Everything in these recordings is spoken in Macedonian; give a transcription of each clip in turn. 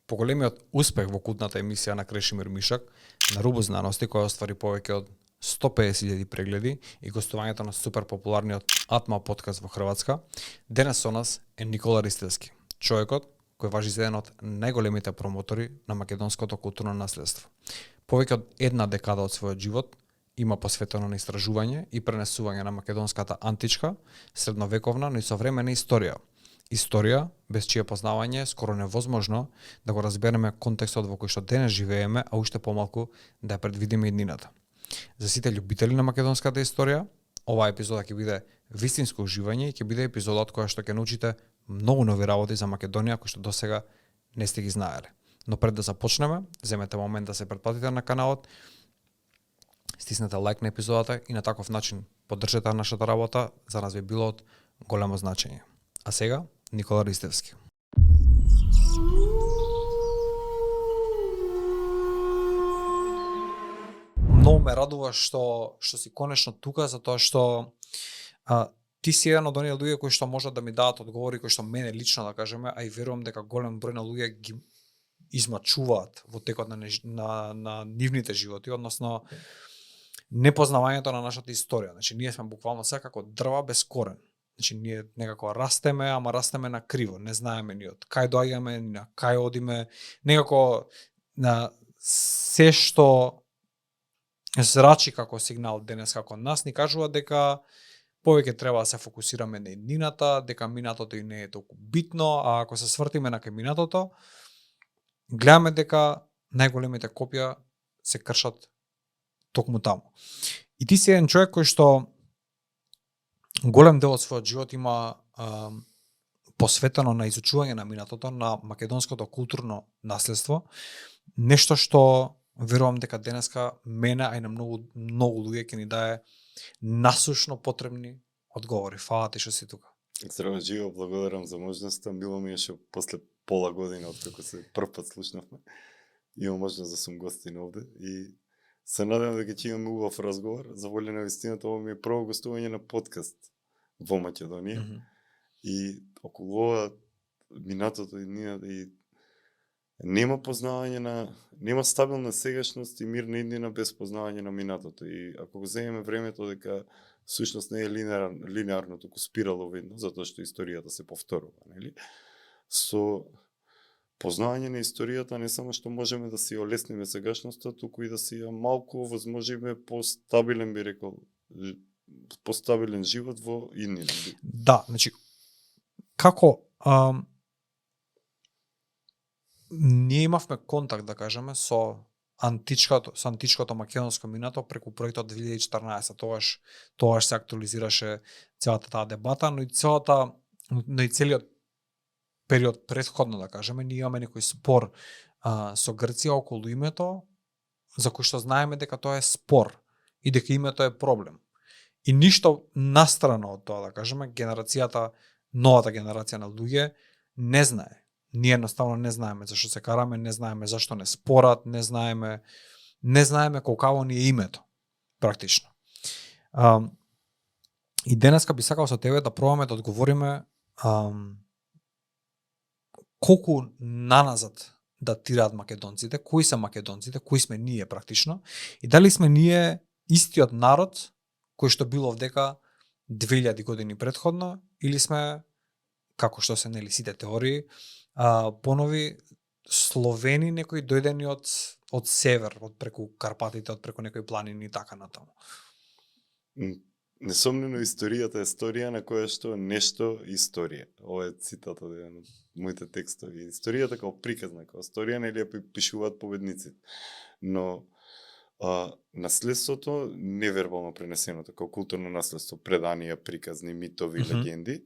Поголемиот успех во култната емисија на Крешимир Мишак на рубу знаности, која оствари повеќе од 150.000 прегледи и гостувањето на супер популарниот Атма подкаст во Хрватска, денес со нас е Никола Ристевски, човекот кој важи за еден од најголемите промотори на македонското културно наследство. Повеќе од една декада од својот живот има посветено на истражување и пренесување на македонската античка, средновековна, но и современа историја. Историја без чие познавање е скоро невозможно да го разбереме контекстот во кој што денес живееме, а уште помалку да ја предвидиме иднината. За сите љубители на македонската историја, оваа епизода ќе биде вистинско уживање и ќе биде епизода од која што ќе научите многу нови работи за Македонија кои што досега не сте ги знаеле. Но пред да започнеме, земете момент да се претплатите на каналот, стиснете лайк на епизодата и на таков начин поддржете нашата работа, за нас би било од големо значење. А сега, Никола Ристевски. Многу ме радува што си конечно тука, затоа што ти си еден од оние луѓе кои што можат да ми дадат одговори кои што мене лично да кажеме, а и верувам дека голем број на луѓе ги измачуваат во текот на нивните животи, односно непознавањето на нашата историја. Значи ние сме буквално секако дрва без корен. Значи ние некако растеме, ама растеме на криво, не знаеме ни од кај доаѓаме, ни на кај одиме, некако на се што зрачи како сигнал денес како нас ни кажува дека повеќе треба да се фокусираме на иднината, дека минатото и не е толку битно, а ако се свртиме на кај минатото, гледаме дека најголемите копија се кршат токму таму. И ти си еден човек кој што голем дел од својот живот има посветено на изучување на минатото, на македонското културно наследство, нешто што верувам дека денеска мене, а и на многу луѓе ќе ни даде насушно потребни одговори. Фала ти што си тука. Здраво, живо, благодарам за можноста. Мило ми е што после пола година од како се прв пат слушнавме, имам можност да сум гостин овде и се надевам дека ќе имаме убав разговор. За волја на вистината, ова ми е прво гостување на подкаст во Македонија. И околу ова минатото и нема познавање нема стабилна сегашност и мирна иднина без познавање на минатото. И ако го земеме времето дека всушност не е линеарно, туку спираловидно, затоа што историјата се повторува, нели? Со познавање на историјата не само што можеме да си олесниме сегашноста, туку и да си ја малку возможиме постабилен, би рекол, постабилен живот во иднина. Да, значи како ние имавме контакт, да кажеме, со античкото македонско минато преку проектот 2014. Тогаш се актуализираше целата таа дебата, но и целиот период претходно, да кажеме, ние имаме некој спор со Грција околу името, за кој што знаеме дека тоа е спор и дека името е проблем. И ништо настрано од тоа, да кажеме, новата генерација на луѓе не знае. Ние едноставно не знаеме зашто се караме, не знаеме зашто не спорат, не знаеме колкаво ни е името, практично. И денеска би сакал со тебе да пробаме да одговориме колку наназад датираат македонците, кои се македонците, кои сме ние практично, и дали сме ние истиот народ кој што бил овдека 2000 години претходно, или сме, како што се нели сите теории, понови словени некои дојдени од север, од преку Карпатите, од преку некои планини и така натаму. Несомнено историјата е историја на која што нешто историја. Ова е цитат од еден од моите текстови. Историјата како приказна, како историја, нели ја пишуваат победниците. Но наследството, невербално пренесеното како културно наследство, преданија, приказни, митови, легенди,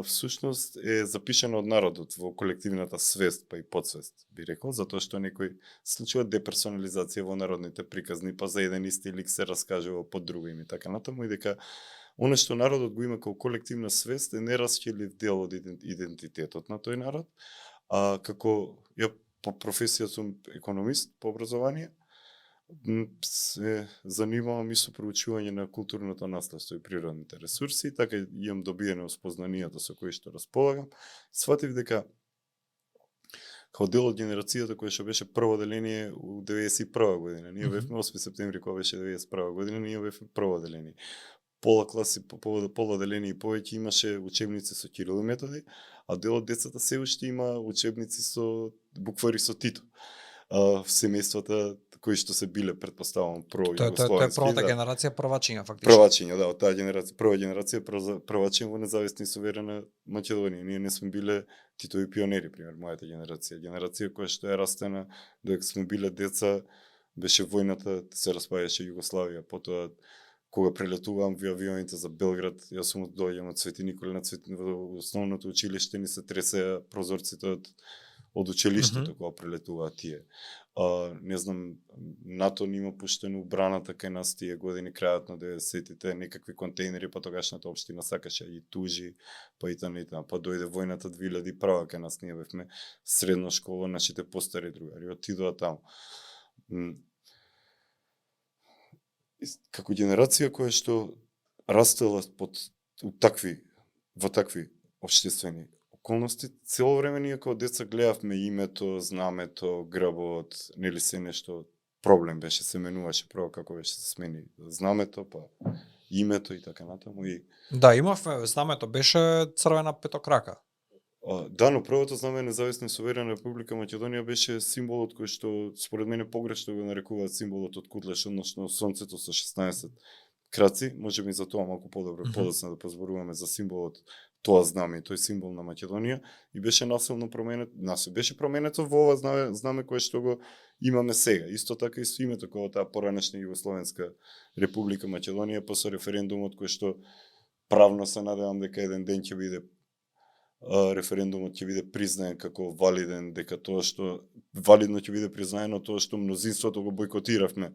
всушност е запишено од народот во колективната свест, па и подсвест, би рекол, затоа што некој случува деперсонализација во народните приказни, па за еден исти лик се раскажува под друго име, така натаму, и дека оно што народот го има како колективна свест е нерасчелив дел од идентитетот на тој народ, а како ја по професија сум економист по образование, се занимавам и со проучување на културното наследство и природните ресурси, така имам добиено спознанијата со кои што располагам. Сватив дека као дел од генерацијата која што беше прво деление у 91 година. Ние бевме 8 септември кога беше 91 година, ние бевме прво деление. Пола класи, пола деление и повеќе имаше учебници со Кирил и Методи, а дел од децата се уште има учебници со буквари со Тито. В семејствата кои што се биле предпоставувам Тоа е првата генерација првачиња фактички. Првачиња, да, од таа генерација, прва генерација првачиња во независна и суверена Македонија. Ние не сме биле Титови пионери, пример, мојата генерација која што е растена додека сме биле деца, беше војната, се распаѓаше Југославија, потоа кога прелетувам во авионите за Белград, јас сум доаѓам од Свети Николе во основното училиште, ни се тресеа прозорците од училиштето кога прелетуваат тие. Не знам, НАТО нима пуштено браната кај нас тие години, крајот на 90-тите, некакви контейнери, па тогашната општина сакаше и тужи, па и таа, па дојде војната 2001 кај нас, ние бевме средна школа, нашите постари другари отидоа таму. Како генерација која што растела во такви општествени околности, цело време ние како деца гледавме името, знамето, грбот, нели се нешто проблем беше, се менуваше прво како беше се смени знамето, па името и така натаму и да, имавме знамето беше црвена петокрака. Да, но првото знаме независна и суверена Република Македонија беше символот кој што според мене погрешно го нарекуваат символот од Кутлеш, односно сонцето со 16 краци, можеби за тоа малку подобро подоцна да позборуваме за символот тоа знаме, тој символ на Македонија и беше насилно променето во ова знаме кое што го имаме сега. Исто така и со името кога таа поранешна Југословенска Република Македонија по со референдумот кој што правно се надевам дека еден ден ќе биде референдумот ќе биде признаен како валиден, дека тоа што валидно ќе биде признаено тоа што мнозинството го бойкотиравме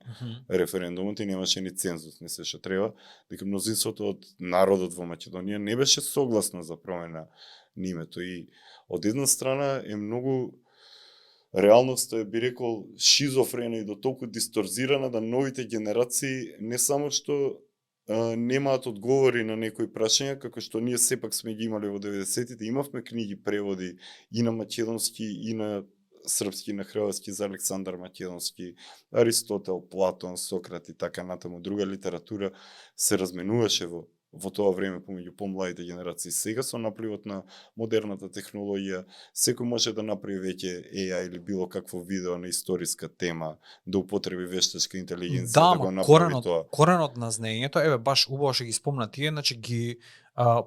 референдумот и немаше ни цензус, не се што треба, дека мнозинството од народот во Македонија не беше согласно за промена на името и од една страна е многу реалноста би рекол шизофрена и до толку дисторзирана да новите генерации не само што немаат одговори на некои прашања, како што ние сепак сме ги имали во 90-тите, имавме книги, преводи и на македонски, и на српски, и на хрватски за Александар Македонски, Аристотел, Платон, Сократ и така натаму. Друга литература се разменуваше во тоа време помеѓу помладите генерации. Сега со напливот на модерната технологија, секој може да направи веќе AI или било какво видео на историска тема, да употреби вештачка интелигенција да го направи тоа. Коренот на знаењето, баш убаво што ги спомна тие, значи ги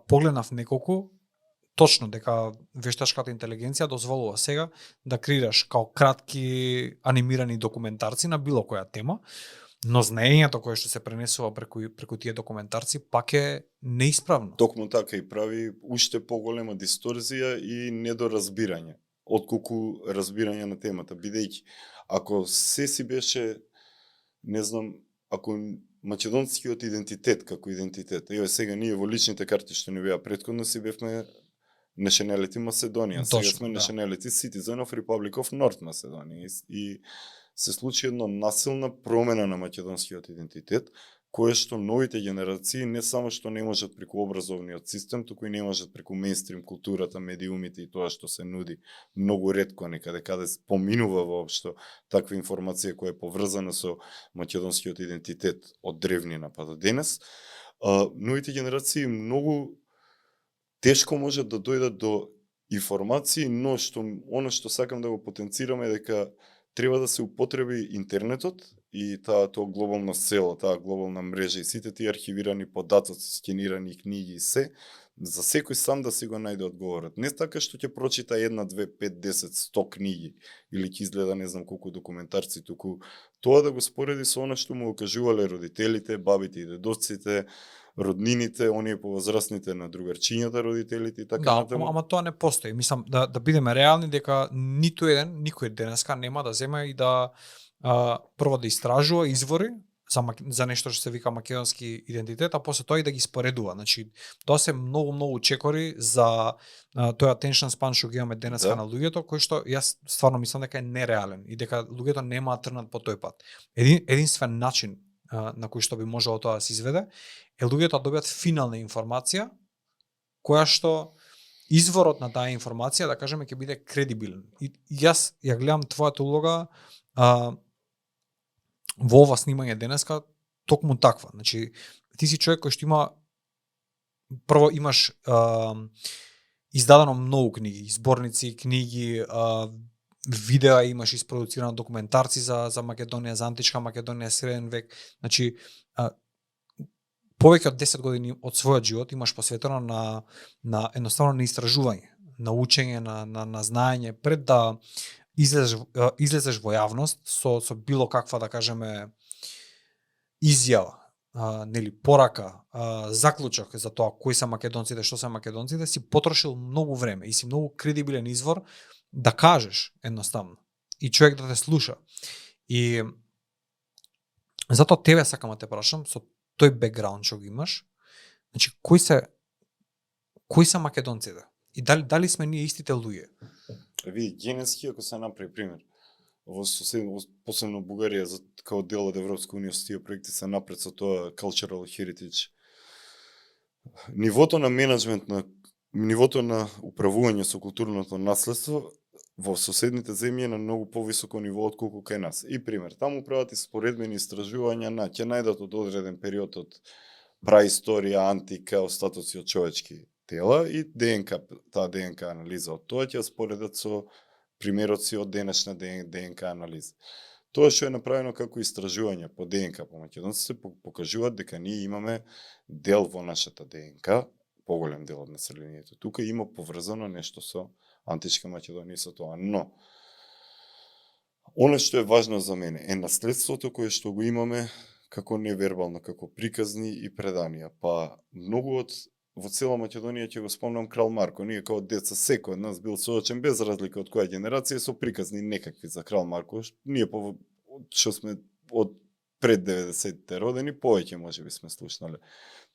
погледнав неколку, точно дека вештачката интелигенција дозволува сега да креираш као кратки анимирани документарци на било која тема, но знаењето кое што се пренесува преку тие документарци пак е неисправно. Токму така и прави уште поголема дисторзија и недоразбирање, отколку разбирање на темата, бидејќи ако се си беше, не знам, ако македонскиот идентитет како идентитет, сега ние во личните карти што не беа претходно си бевме Nationality Macedonian, сега сме Nationality Citizen of Republic of North Macedonia и се случи една насилна промена на македонскиот идентитет, кое што новите генерации не само што не можат преку образовниот систем, туку и не можат преку мејнстрим културата, медиумите и тоа што се нуди многу ретко некаде каде поминува воопшто таква информација која е поврзана со македонскиот идентитет од древнина па до денес. Новите генерации многу тешко можат да дојдат до информации, но она што сакам да го потенцирам е дека треба да се употреби интернетот и тоа глобална село, таа глобална мрежа и сите тие архивирани податоци, скенирани книги и се, за секој сам да си го најде одговорот. Не така што ќе прочита 1, 2, 5, 10, 100 книги или ќе изгледа не знам колку документарци, туку тоа да го спореди со она што му кажувале родителите, бабите и дедовците, роднините, оние повозрастните на другарчињата, родителите и така натаму. Ама тоа не постои. Мислам да бидеме реални дека никој денеска нема да земе и да прво да истражува извори за нешто што се вика македонски идентитет, а после тоа и да ги споредува. Значи, тоа се многу чекори за тој attention span што ги имаме денеска на луѓето, кој што јас стварно мислам дека е нереален и дека луѓето нема да тргнат по тој пат. Единствен начин на кој што би можело тоа да се изведе е луѓето да добијат финална информација која што изворот на таа информација, да кажеме, ќе биде кредибилен. И јас ја гледам твојата улога во ова снимање денеска токму таква. Значи, ти си човек кој што има, прво имаш издадено многу книги, зборници, книги, видеа, имаш испроducирано документарци за Македонија, за античка Македонија, среден век. Значи, повеќе од 10 години од својот живот имаш посветено на едноставно на истражување, на учење, на знаење, пред да излезеш во јавност со било каква, да кажеме, изјава, нели, порака, заклучок за тоа кои се македонците, што се македонците, си потрошил многу време и си многу кредибилен извор да кажеш едноставно и човек да те слуша. И затоа тебе сакам да те прашам, со тој бекграунд што го имаш, значи кои се македонците и дали сме ние истите луѓе? Ви генетски, ако се направи пример, во посебно Бугарија, као дел од Европска унија, со тие проекти се напред со тоа cultural heritage. Нивото на менеджмент, нивото на управување со културното наследство во соседните земји е на многу повисоко ниво отколку кај нас. И пример, таму прават испоредбени истражувања ќе најдат од одреден период од праисторија, антика, остатоци од човечки тела и ДНК, таа ДНК анализа од тоа ќе споредат со примероци од денешна ДНК анализа. Тоа што е направено како истражување по ДНК по македонците покажуваат дека ние имаме дел во нашата ДНК, поголем дел од населението. Тука има поврзано нешто со античка Македонија со тоа, но оно што е важно за мене е наследството кое што го имаме како невербално, како приказни и преданија. Па многу од во цела Македонија ќе го спомнам крал Марко. Ние како деца секој од нас бил соочен без разлика од која генерација со приказни некакви за крал Марко. Ние што сме од пред 90-те родени, повеќе можеби сме слушнале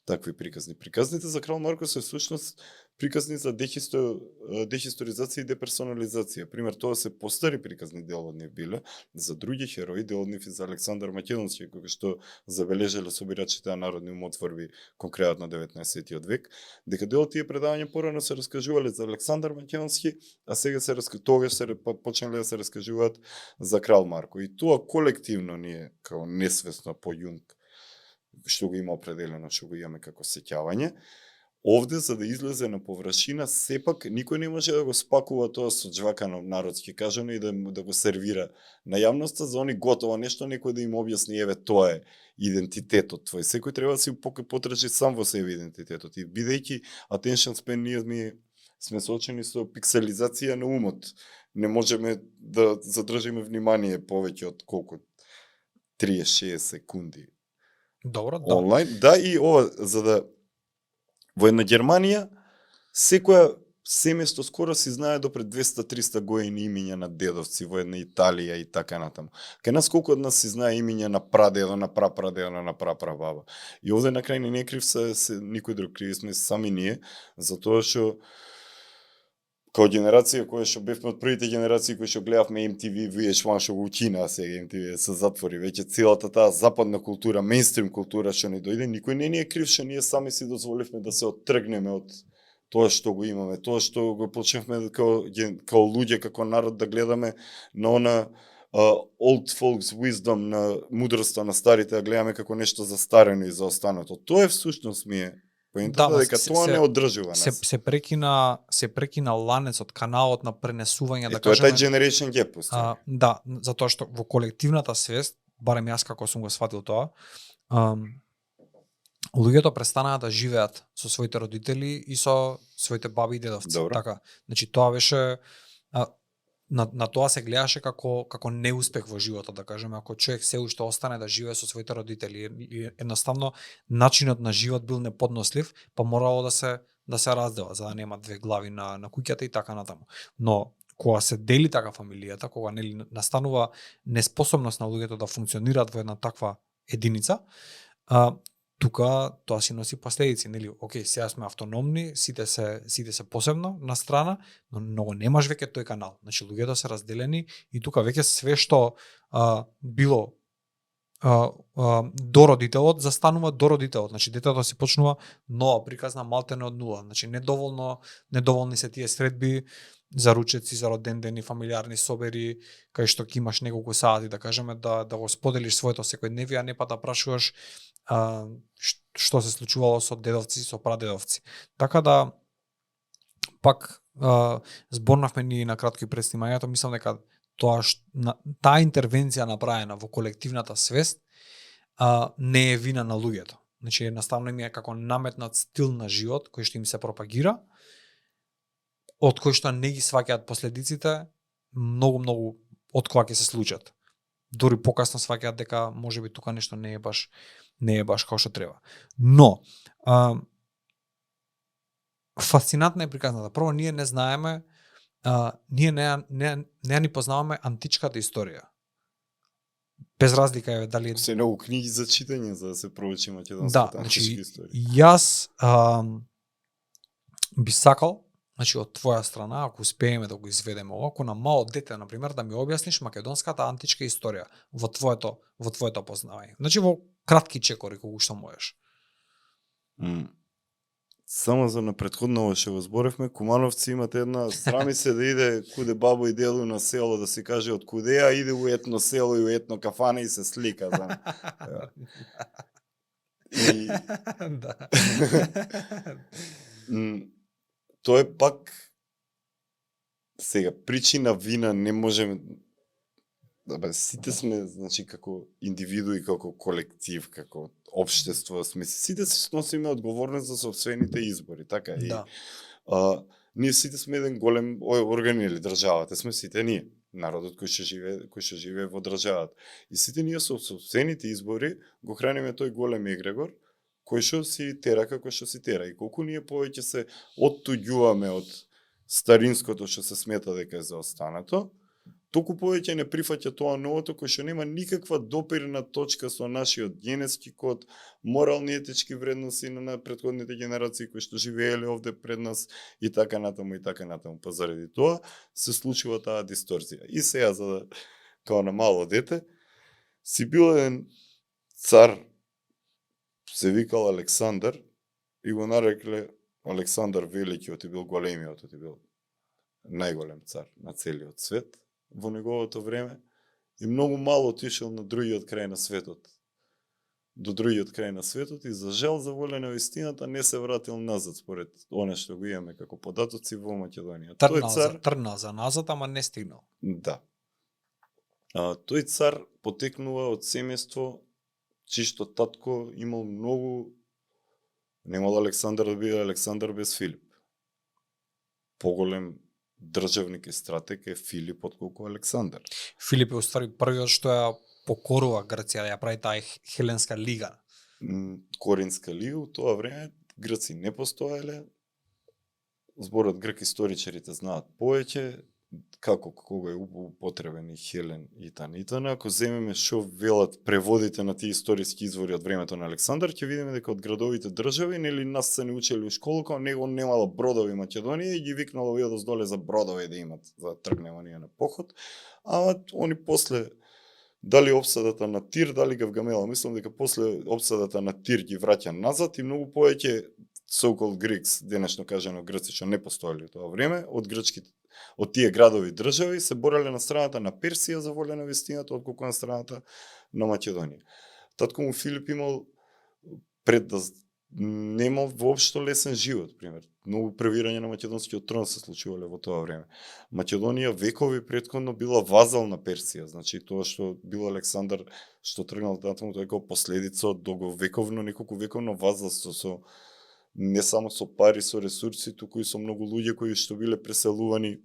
такви приказни. Приказните за крал Марко се всушност приказни за дехисторизација и деперсонализација. Пример, тоа се постари приказни дел од нив биле, за други херои дел од нив и за Александар Македонски, кој што забележале собирачите на народни умотворби конкретно 19 век, дека дел од тие предавања порано се раскажувале за Александар Македонски, а сега тогаш се почнале да се раскажуваат за крал Марко. И тоа колективно ние, како несвесно по Јунг, што го има определено, што го имаме како сеќавање, овде, за да излезе на површина, сепак никој не може да го спакува тоа со джвакано народски кажано и да го сервира на јавноста за они готово нешто, некој да им објасни, еве, тоа е идентитетот твој. Секој треба да си потрачи сам во себе идентитетот. И бидејќи attention span ние сме соочени со пикселизација на умот. Не можеме да задржиме внимание повеќе од колку 30-60 секунди. Добро, да. Онлайн, да, и ова, за да во една Германија, секоја семејство скоро си знае до пред 200-300 години имиња на дедовци, во една Италија и така натаму. Кај нас колку од нас си знае имиња на прадедо, на прапрадедо, на прапрабаба. И овде на крај не крив се никој друг, криви сме сами ние, затоа што као генерација која што бевме од првите генерации кои што гледавме MTV, VH1 што го укина, сега MTV се затвори, веќе целата таа западна култура, мејнстрим култура што ни дојде, никој не ни е крив што ние сами си дозволивме да се оттргнеме од тоа што го имаме, тоа што го почнавме као луѓе, како народ да гледаме на она old folks wisdom, на мудроста на старите, да гледаме како нешто застарено и заостанато. Тоа е всушност ми е поентата, дека тоа не одржува нас. Се прекина ланецот, каналот на пренесување, да кажеме. Тоа е тај generation gap. Да, затоа што во колективната свест, барем јас како сум го сфатил тоа, луѓето престанаа да живеат со своите родители и со своите баби и дедовци. Добро. Така, значи тоа беше на тоа се гледаше како неуспех во животот, да кажеме, ако човек се уште остане да живее со своите родители, едноставно начинот на живот бил неподнослив, па морало да се раздела за да нема две глави на куќата и така натаму. Но кога се дели така фамилијата, кога нели настанува неспособност на луѓето да функционираат во една таква единица, тука тоа си носи последици, нели? Океј, сега сме автономни, сите се посебно на страна, но многу немаш веќе тој канал. Значи луѓето се разделени и тука веќе све што било до родителот, застанува до родителот. Значи детето си почнува нова приказна малтене од нула. Значи недоволни се тие средби за ручеци, за роден ден и фамилиарни собери, кај што ќе имаш неколку сати, да кажеме, да го споделиш своето секојдневие, а не па да прашуваш што се случувало со дедовци, со прадедовци. Така да, пак, зборнавме ни на кратко и пред снимањето, мислам дека таа интервенција направена во колективната свест не е вина на луѓето. Значи, едноставно им е како наметнат стил на живот кој што им се пропагира, од кој што не ги сваќаат последиците, многу од кога ќе се случат. Дори покасно сваќаат дека можеби тука нешто не е баш како што треба. Но фасцинатна е приказната. Прво, ние не знаеме, ние не ни познаваме античката историја. Без разлика е дали се многу книги за читање за да се проучи македонската античка историја. Јас би сакал, значи од твоја страна, ако успееме да го изведеме ова, ако на мало дете, на пример, да ми објасниш македонската античка историја во твоето познавање. Значи во кратки чекори колку што можеш. Само за на претходно што го зборевме, кумановци имат една, срами се да иде куде бабо и дедо на село да си каже од куде, а иде у етно село и у етно кафана и се слика. Да. Тоа е пак сега причина вина не можеме сите сме, значи, како индивидуи, како колектив, како општество, сите си сносиме одговорност за сопствените избори, така и да. Ние сите сме еден голем орган или државата сме сите ние, народот кој што живее во државата. И сите ние со сопствените избори го храниме тој голем егрегор кој што си тера како што си тера. И колку ние повеќе се оттуѓуваме од старинското што се смета дека е заостанато, толку повеќе не прифаќа тоа новото кој што нема никаква допирна точка со нашиот генетски код, морални етички вредности на претходните генерации кои што живееле овде пред нас и така натаму и така натаму. Па заради тоа се случува таа дисторзија. И сега за да, као на мало дете, си бил еден цар, се викал Александар и го нарекле Александар Великиот, и бил големиот, и бил најголем цар на целиот свет во неговото време, и многу мало отишел на другиот крај на светот. До другиот крај на светот и за жал, за воля на вистината не се вратил назад според оне што го имаме како податоци во Македонија. Тргнал за назад, ама не стигнал. Да. Тој цар потекнува од семејство чишто татко имал многу, немал Александар да биде Александар без Филип. Поголем државник и стратег е Филип отколку Александар. Филип е уствари првиот што ја покорува Грција, да ја прави таа Хеленска лига. Коринска лига, у тоа време грци не постоеле. Зборот грк историчарите знаат повеќе како кога е употребен и Хелен и Танитана. Ако земеме што велат преводите на тие историски извори од времето на Александар, ќе видиме дека од градовите држави, нели нас се не учели у школа, кога него немала бродови Македонија и ги викнала овие доздоле за бродови да имат, за да тргнеме ние на поход. А они после дали опсадата на Тир, дали Гавгамела, мислам дека после опсадата на Тир ги враќа назад и многу повеќе so-called Greeks, денешно кажано грци што не постоеле во тоа време, од тие градови држави се бореле на страната на Персија за воля на вистината, отколку на страната на Македонија. Татко му Филип имал немал воопшто лесен живот, пример. Многу превирање на македонскиот трон се случувале во тоа време. Македонија векови претходно била вазал на Персија, значи тоа што бил Александар, што тргнал татко му, тоа е како последица од долговековно, неколку вековно вазалство со не само со пари, со ресурси, туку и со многу луѓе кои што биле преселувани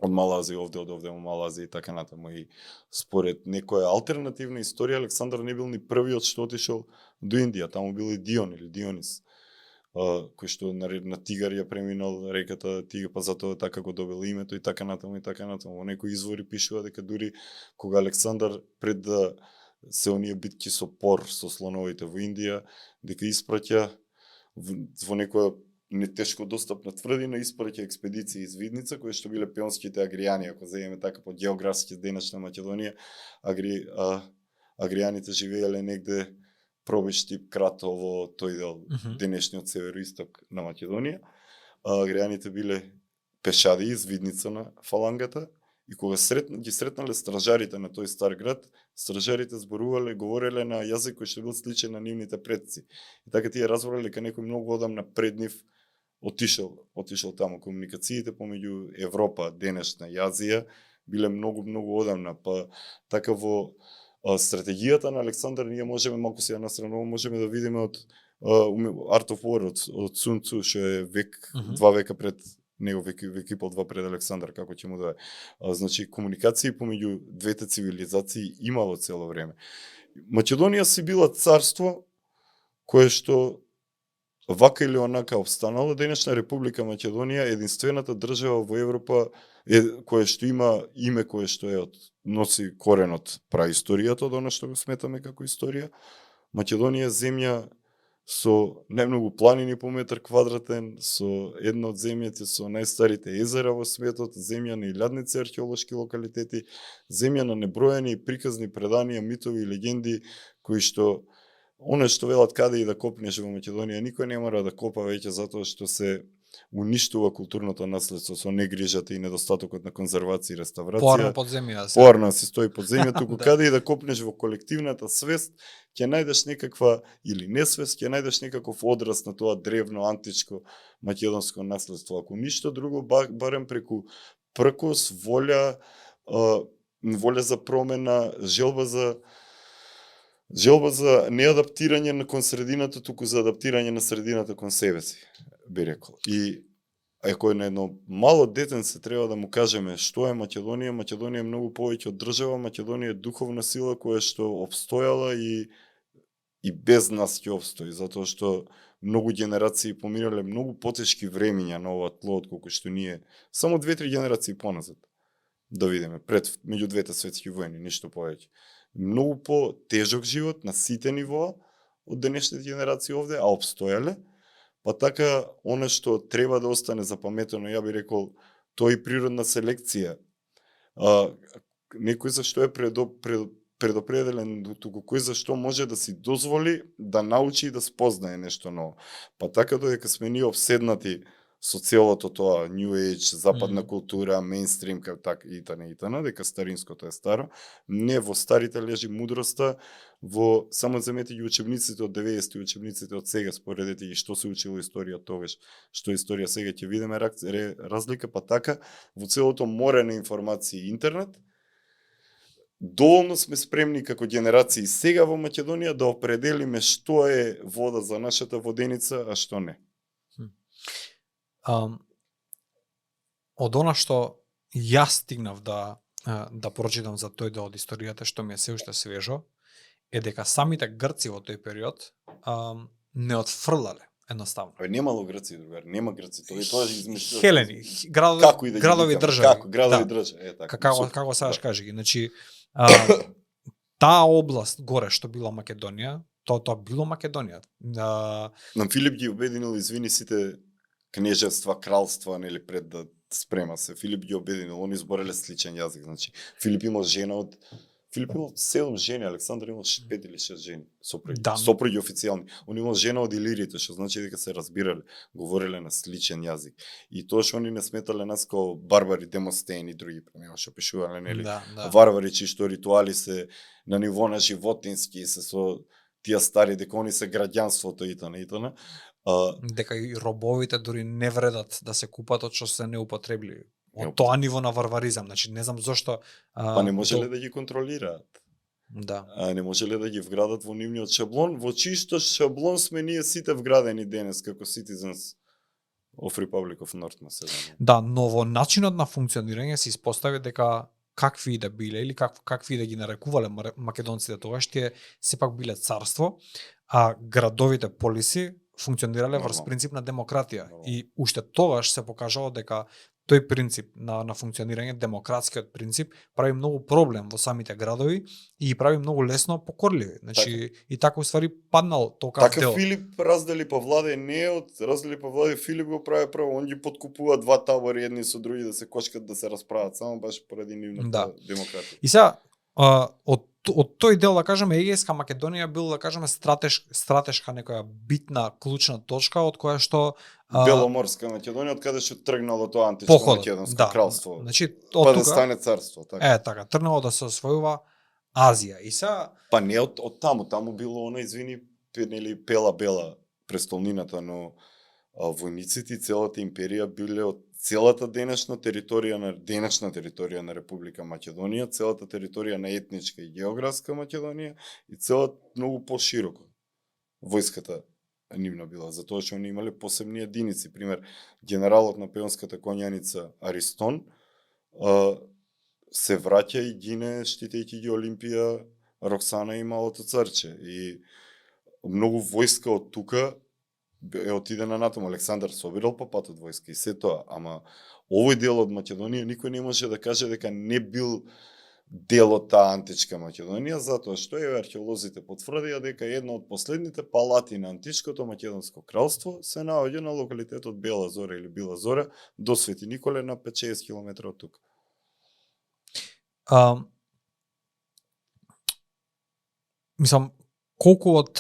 од Малазија, од овде во Малазија и така натаму. И според некоја алтернативна историја, Александар не бил ни првиот што отишол до Индија, таму бил и Дион или Дионис, кој што на Тигар ја преминал реката Тига, па затоа така го добил името и така натаму и така натаму. Во некои извори пишува дека дури кога Александар пред да се оние битки со Пор, со слоновите во Индија, дека испраќа во некоја нетешко достапна тврдина, испраќа експедиции из Видница, кои што биле пионските агријани, ако земеме така по географски денешна Македонија, агријаните живееле негде Пробиш тип Кратово, тој дел денешниот североисток на Македонија. Агријаните биле пешади из Видница на фалангата и кога ги сретнале стражарите на тој стар град, стражарите зборувале, говореле на јазик кој што бил сличен на нивните предци. И така тие разборале дека некој многу одамна пред нив отишел таму. Комуникациите помеѓу Европа, денешна и Азија биле многу одамна, па така во стратегијата на Александар ние можеме малку се настрано можеме да видиме од Art of War од Sun Tzu, што е век, 2 века пред него, век и пол 2 пред Александар, како ќе му да е. Значи, комуникации помеѓу двете цивилизации имало цело време. Македонија си била царство кое што вака или онака обстанало. Денешна Република Македонија е единствената држава во Европа кое што има име кое што е носи корен од праисторијата, од она што го сметаме како историја. Македонија е земја со најмногу планини по метар квадратен, со една од земјите со најстарите езера во светот, земја на илјадници археолошки локалитети, земја на неброени приказни преданија, митови и легенди кои што оно што велат каде и да копнеш во Македонија, никој не мора да копа веќе затоа што се уништува културното наследство со негрижата и недостатокот на конзервација и реставрација. Поарно под земја. Поарно се стои под земја, туку каде и да копнеш во колективната свест, ќе најдеш некаква или несвест, ќе најдеш некаков одраз на тоа древно античко македонско наследство. Ако ништо друго, барем преку пркос, волја за промена, желба за неадаптирање кон средината, туку за адаптирање на средината кон себе си, би рекол. И ако на едно мало детенце треба да му кажеме што е Македонија, Македонија е многу повеќе од држава, Македонија е духовна сила која што обстојала и без нас ќе обстои, затоа што многу генерации поминале многу потешки времиња на ова тло, отколку што ние само 2-3 генерации поназад да видиме, пред меѓу двете светски војни, ништо повеќе. Многу по-тежок живот на сите нивоа од денешните генерации овде, а обстојале, па така оно што треба да остане запаметено, ја би рекол, тоа и природна селекција. Некој зашто е предопределен, туку кој зашто може да си дозволи да научи и да спознае нешто ново. Па така додека сме ние обседнати со целото тоа New Age, западна култура, мејнстрим, така и тана, дека старинското е старо, не, во старите лежи мудроста, во само земете ги учебниците од 90-ти, учебниците од сега, споредете ги што се учило историја тогаш, што историја сега, ќе видиме разлика, па така, во целото море на информации и интернет, доволно сме спремни како генерации сега во Македонија да определиме што е вода за нашата воденица, а што не. Од она што јас стигнав да прочитам за тој дел од историјата, што ми е се уште свежо, е дека самите грци во тој период не отфрлале едноставно. Немало грци, другар, нема грци, тоа е измислено. Хелени, градови држави. Како градови држави, така. Како сакаш кажи ги, значи таа област горе што била Македонија, тоа било Македонија. На Филип ги обединил, извини, сите кнежевства, кралства, нели, пред да спрема се. Филип ги обединил, они збореле сличен јазик, значи Филип имал 7 жени, Александар имал 5 или 6 жени, сопруги официјални. Он имал жена од Илирите, што значи дека се разбирале, говореле на сличен јазик. И тоа што они не сметале нас како барбари, Демостен и други, премијава што пишувале, нели, варвари чии што ритуали се на ниво на животински, се со тие стари, дека они се граѓанството и тана. Дека и робовите дури не вредат да се купат од што се неупотребливи. Од тоа ниво на варваризам, значи не знам зошто па не можеле да ги контролираат. Да. Не можеле да ги вградат во нивниот шаблон, во чисто шаблон сме ние сите вградени денес како citizens of Republic of North Macedonia. Да, но во начинот на функционирање се испостави дека какви да биле или какви да ги нарекувале македонците тогаш, тие сепак биле царство, а градовите полиси функционирале врз принцип на демократија. И уште тогаш се покажало дека тој принцип на функционирање, демократскиот принцип, прави многу проблем во самите градови и ги прави многу лесно покорливи. Значи, и така уствари паднал токав дел. Така Филип раздели па владе, не од раздели па владе, Филип го прави право, он ги подкупува два табори едни со други да се кочкат, да се расправат, само баш поради нивната демократија. И сега, од од тој дел, да кажеме, Егејска Македонија бил, да кажеме, стратешка некоја битна, клучна точка од која што Беломорска Македонија, од каде што тргнало тоа античко македонско кралство. Значи, па да стане царство, така. Така, тргнало да се освојува Азија. И сега Па не од таму било она, извини, нели Пела Бела престолнината, но војниците и целата империја биле од целата денешна територија на Република Македонија, целата територија на етничка и географска Македонија и целата многу пошироко. Војската нивна била, затоа што они имале посебни единици. Пример, генералот на пеонската конјаница Аристон се враќа и гине штитејќи ги Олимпија, Роксана и Малото царче. И многу војска од тука отидена натаму. Александар собирал па патот војска и се тоа, ама овој дел од Македонија никој не може да каже дека не бил дел од таа античка Македонија, затоа што археолозите потврдија дека една од последните палати на античкото македонско кралство се наоѓа на локалитетот Бела Зора или Била Зора до Свети Николе на 5-6 км од тука. Мислам, колку од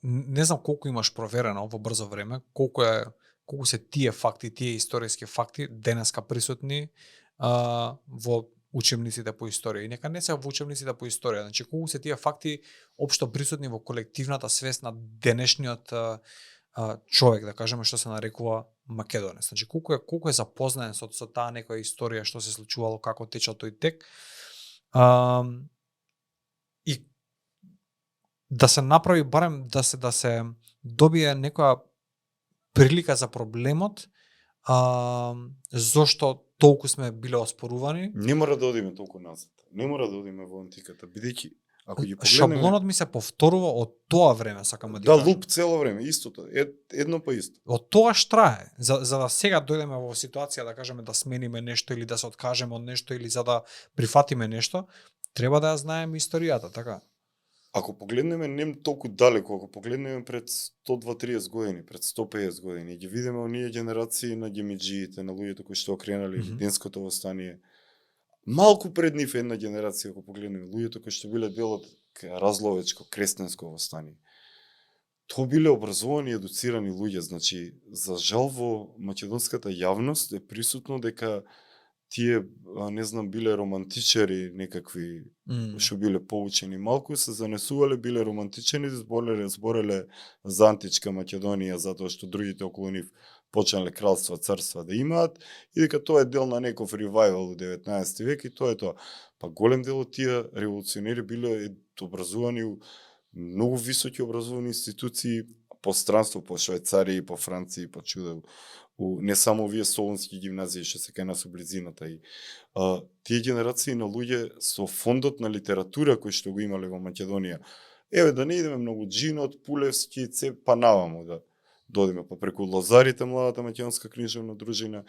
не знам колку имаш проверено во брзо време, колку се тие факти, тие историски факти денеска присутни во учебниците по историја. И нека не се во учебниците по историја, значи колку се тие факти општо присутни во колективната свест на денешниот човек, да кажеме, што се нарекува македонец. Значи колку е запознаен со таа некоја историја што се случувало, како тече тој тек. И да се направи барем да се добие некоја прилика за проблемот, зошто толку сме биле оспорувани. Не мора да одиме толку назад. Не мора да одиме во антиката, бидејќи ако ги погледнеме, шаблонот ми се повторува од тоа време, сакам да кажам. Да, луп цело време, истото, едно по исто. Од тогаш трае, за да сега дојдеме во ситуација да кажеме да смениме нешто или да се откажеме од нешто или за да прифатиме нешто, треба да ја знаеме историјата, така. Ако погледнеме не толку далеко, ако погледнеме пред 120-30 години, пред 150 години, ги видиме оние генерации на гемиджиите, на луѓето кои што окренале Денското востание, малку пред нив една генерација, ако погледнеме, луѓето кои што биле дел од Разловечко, Крестенско востание. Тоа биле образовани и едуцирани луѓе, значи, за жал во македонската јавност е присутно дека тие, не знам, биле романтичари некакви, што биле поучени малку, се занесувале, биле романтичени, збореле за античка Македонија, затоа што другите околу нив почнале кралства, царства да имаат, и дека тоа е дел на некој ревајвал во 19 век и тоа е тоа. Па голем дел од тие револуционери биле образувани у многу високи образовани институции по странство, по Швајцарија, по Франција, по чуда, не само овие солунски гимназии што се кај нас у близината. И тие генерации на луѓе со фондот на литература кој што го имале во Македонија, еве да не идеме многу, Джинот, Пулевски, па наваму да додиме, па преку Лозарите, младата македонска книжевна дружина,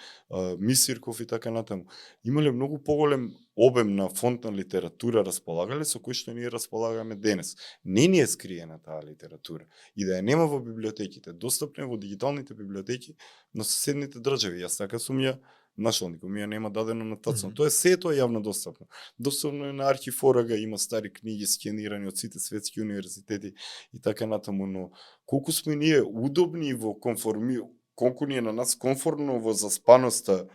Мисирков и така натаму. Имале многу поголем обем на фонд на литература располагале со кој што ние располагаме денес. Не ни е скриена таа литература и да ја нема во библиотеките, достапна во дигиталните библиотеки на соседните држави. Јас така сум ја нашол, никој ми ја нема дадено на тацно. Тоа е сето јавно достапно. Достапно е на архив Орага, има стари книги скенирани од сите светски универзитети и така натаму, но колку сме ние удобни во колку ни е на нас комфортно во заспаноста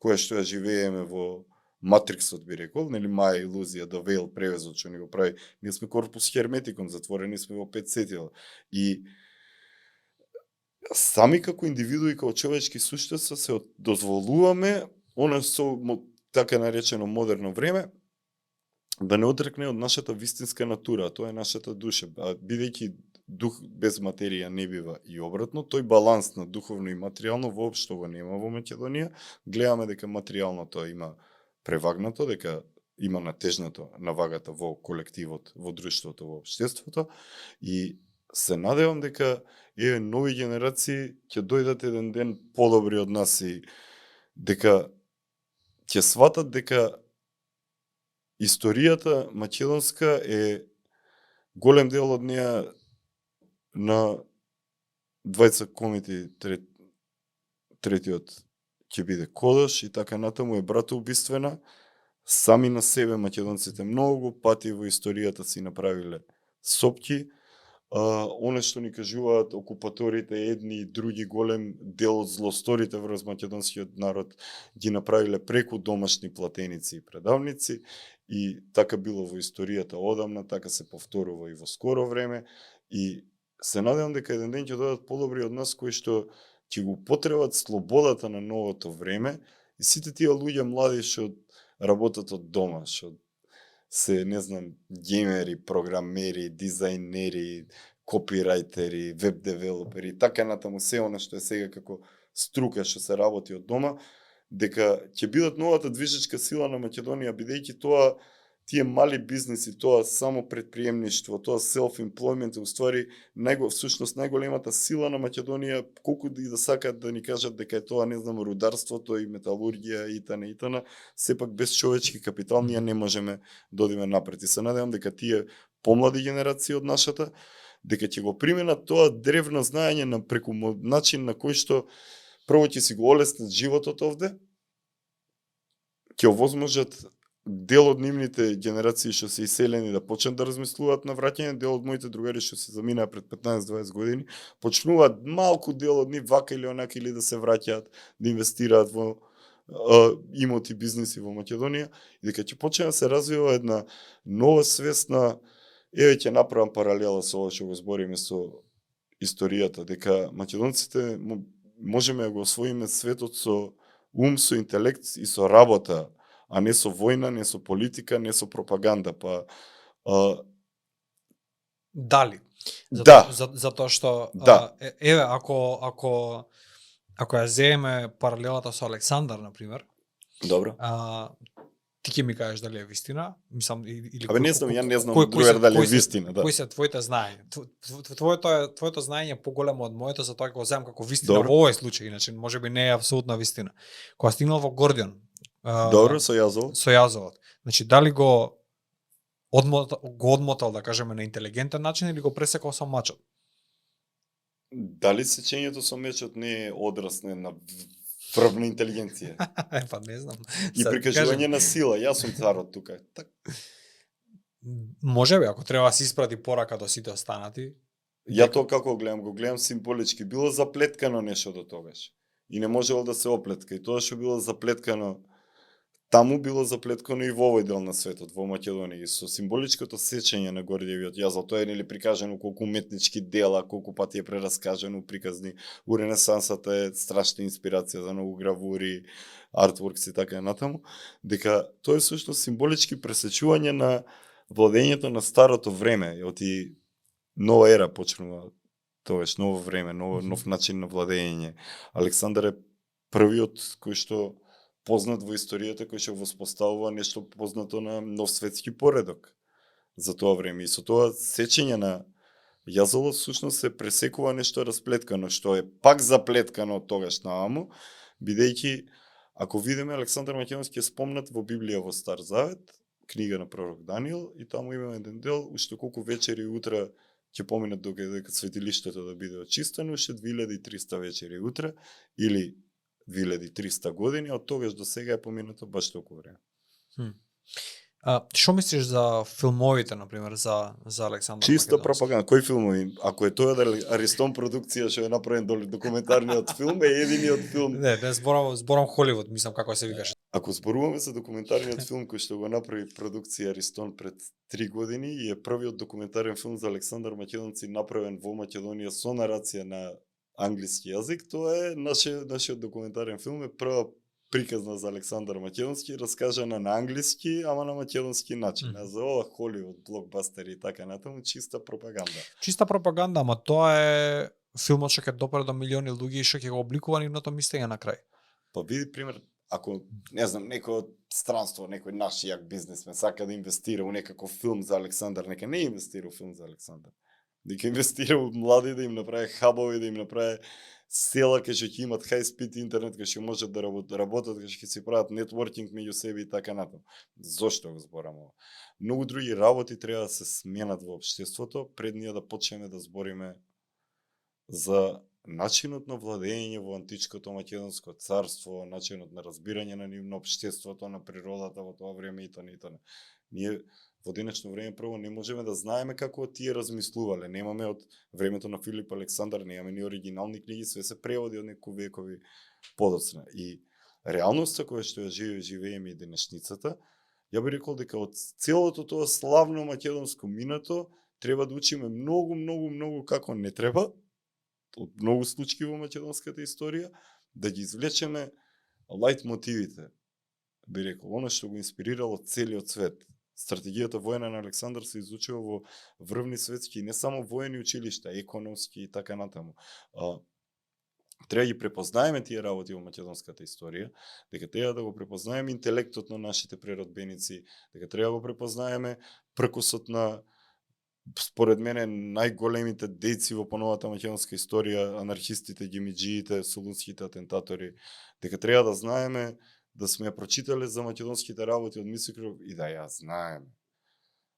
која што ја живееме во Матриксот, би рекол, нели маја илузија да Вейл превезот што ни го прави. Ние сме корпус херметикон, затворени сме во 5 сетила. И сами како индивидуи, како човечки суштества се дозволуваме она со така наречено модерно време да не отрекне од нашата вистинска натура, тоа е нашата душа. Бидејќи дух без материја не бива и обратно, тој баланс на духовно и материјално воопшто го нема во Македонија. Гледаме дека материјалното има превагнато, дека има натежното на вагата во колективот, во друштвото, во општеството, и се надевам дека нови генерации ќе дојдат еден ден подобри од нас и дека ќе сватат дека историјата македонска е голем дел од неа на двајца комити, третиот ќе биде Кодаш и така натаму е братоубиствена, сами на себе македонците многу пати во историјата си направиле сопки. Оно што ни кажуваат окупаторите, едни и други, голем дел од злосторите врз македонскиот народ ги направиле преку домашни платеници и предавници, и така било во историјата одамна, така се повторува и во скоро време, и се надевам дека еден ден ќе додат подобри од нас кои што ќе го потребат слободата на новото време, и сите тие луѓе млади што работат од дома, што се, не знам, геймери, програмери, дизајнери, копирајтери, веб девелопери, така натаму се она што е сега како струка што се работи од дома, дека ќе бидат новата движечка сила на Македонија, бидејќи тоа, тие мали бизниси, тоа само предприемништво, тоа self-employment е уствари всушност најголемата сила на Македонија, колку и да сакат да ни кажат дека е тоа, не знам, рударството и металургија и итана, сепак без човечки капитал ние не можеме да одиме напред. И се надевам дека тие помлади генерации од нашата, дека ќе го применат тоа древно знаење на преку начин на кој што прво ќе си го олеснат животот овде, ќе овозможат дел од нивните генерации што се иселени да почнат да размислуваат на враќање, дел од моите другари што се заминаа пред 15-20 години, почнуваат малку дел од нив вака или онака или да се враќаат, да инвестираат во имоти, бизниси во Македонија, и дека ќе почне да се развива една нова свест на, еве ќе направам паралела со ова што го збориме со историјата, дека македонците можеме да го освоиме светот со ум, со интелект и со работа, а не со војна, не со политика, не со пропаганда, па дали? Да. Затоа што Да. еве ако ја земеме паралелата со Александар на пример, Добро. ти ќе ми кажеш дали е вистина, мислам или Абе не знам, ја не знам другар дали е вистина, да. Кои се твоите знаења? Твоето знаење е поголемо од моето, затоа ќе го земам како вистина Добро. во овој случај, иначе можеби не е апсолутна вистина. Кога стигнал во Гордион, Добро, со Јазовот. Значи, дали го одмотал, да кажеме, на интелигентен начин или го пресекал со мачот? Дали сечењето со мечот не е одраз на врвна интелигенција? Па не знам. И прикажување на сила, јас сум царот тука. Так. Можеби, ако треба да се испрати порака до сите останати. Ја тоа како го гледам символички. Било заплеткано нешто до тогаш. И не можело да се оплетка. И тоа што било заплеткано таму, било заплеткано и во овој дел на светот, во Македонија. И со символичкото сечење на Гордиевиот јазол, тоа е нели прикажано колку уметнички дела, колку пати е прераскажано, приказни. У Ренесансата е страшна инспирација за многу гравури, артворкс и така натаму, дека тоа е всушност символички пресечување на владењето на старото време, оти нова ера почнува тогаш, ново време, нов начин на владење. Александар е првиот кој што познат во историјата, кој што воспоставува нешто познато на нов светски поредок за тоа време. И со тоа сечење на јазолот всушност се пресекува нешто расплеткано, што е пак заплеткано од тогаш нааму, бидејќи ако видиме Александар Македонски е спомнат во Библија во Стар Завет, книга на пророк Даниил, и таму има еден дел, уште колку вечери и утра ќе поминат дека светилиштето да биде очистено, уште 2300 вечери и утра, или 2300 години, од тогаш до сега е поминато баш толку време. Што мислиш за филмовите, например, за Александар Чиста Македонски? пропаганда. Кои филмови? Ако е тоа Аристон продукција што е направен документарниот филм, е единиот филм. Не, зборам Холивуд, мислам како се викаше. Ако зборуваме за документарниот филм кој што го направи продукција Аристон пред 3 години и е првиот документарен филм за Александар Македонски направен во Македонија со нарација на англиски јазик, тоа е нашиот документарен филм, е прва приказна за Александар Македонски, раскажана на англиски, ама на македонски начин. А за ова Холивуд, блокбастери и така натаму, чиста пропаганда. Чиста пропаганда, ама тоа е филмот што ќе допре до милиони луѓе и што ќе го обликува нивното мислење на крај. Па види пример, ако, не знам, некој од странство, некој наш јак бизнесмен сака да инвестира у некаков филм за Александар, нека не инвестира у филм за Александар. Дека инвестира у млади, да им направи хабови, да им направи села кај што ќе имат high speed интернет, кај што можат да работат, кај што ќе си прават нетворкинг меѓу себе и така натаму. Зошто го зборам ова? Многу други работи треба да се сменат во општеството пред ние да почнеме да збориме за начинот на владење во античкото македонско царство, начинот на разбирање на нивно општеството, на природата во тоа време и тоа. Ние во денешно време прво не можеме да знаеме како тие размислувале. Немаме од времето на Филип Александар, немаме ни оригинални книги, све се преводи од некои векови подоцна. И реалноста која што ја живееме и денешницата, ја би рекол дека од целото тоа славно македонско минато треба да учиме многу како не треба, од многу случаи во македонската историја, да ги извлечеме лајт мотивите, би рекол, оно што го инспирирало целиот свет. Стратегијата војна на Александар се изучува во врвни светски, не само воени училишта, економски и така натаму. Треба да ги препознаеме тие работи во македонската историја, дека треба да го препознаеме интелектот на нашите преродбеници, дека треба да го препознаеме пркусот на, според мене, најголемите дејци во поновата македонска историја, анархистите, гемиџиите, солунските атентатори, дека треба да знаеме, да сме ја прочитале за македонските работи од Мисикров и да ја знаеме.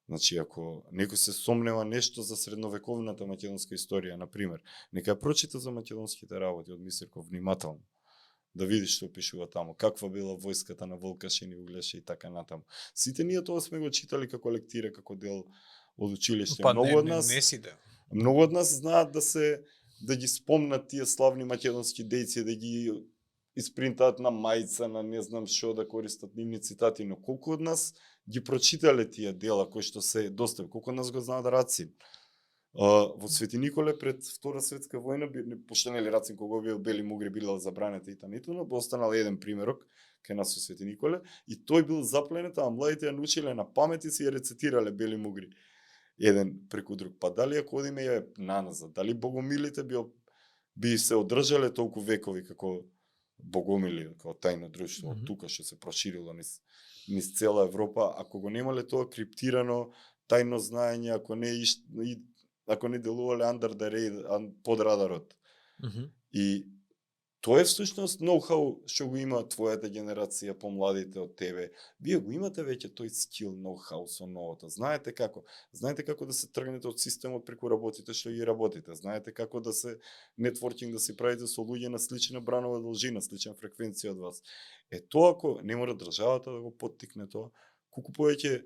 Значи, ако некој се сомнева нешто за средновековната македонска историја, например, нека ја прочита за македонските работи од Мисикров внимателно, да види што пишува таму, каква била војската на Волкашин и Углеше и така натаму. Сите ние тоа сме го читали како лектира, како дел од училиште. Многу од нас знаат да ги спомнат тие славни македонски дејци, да ги испринтаат на мајца, на не знам што, да користат нивни цитати, но колку од нас ги прочитале тие дела кои што се достапни, колку од нас го знаат Рацин. Во Свети Николе пред Втора светска војна, пошто нели Рацин кога бил Бели Мугри била забранета и танитуно, бил останал еден примерок кај нас во Свети Николе и тој бил запленет, а младите ја научиле на памет и си ја рецитирале Бели Мугри еден преку друг. Па дали ако одиме ја наназад, дали богомилите би се одржале толку векови како богомили, како тајно друштво, од тука што се проширило низ цела Европа, ако го немале тоа криптирано тајно знаење, ако не делувале under the radar, под радарот. И тоа е всушност ноу-хау што го има твојата генерација, помладите од тебе. Вие го имате веќе тој скил, ноу-хау со новото. Знаете како да се тргнете од системот преку работите што ги работите. Знаете како да се нетворкинг, да се правите со луѓе на слична бранова должина, слична фреквенција од вас. Тоа ако не мора државата да го поттикне тоа, колку повеќе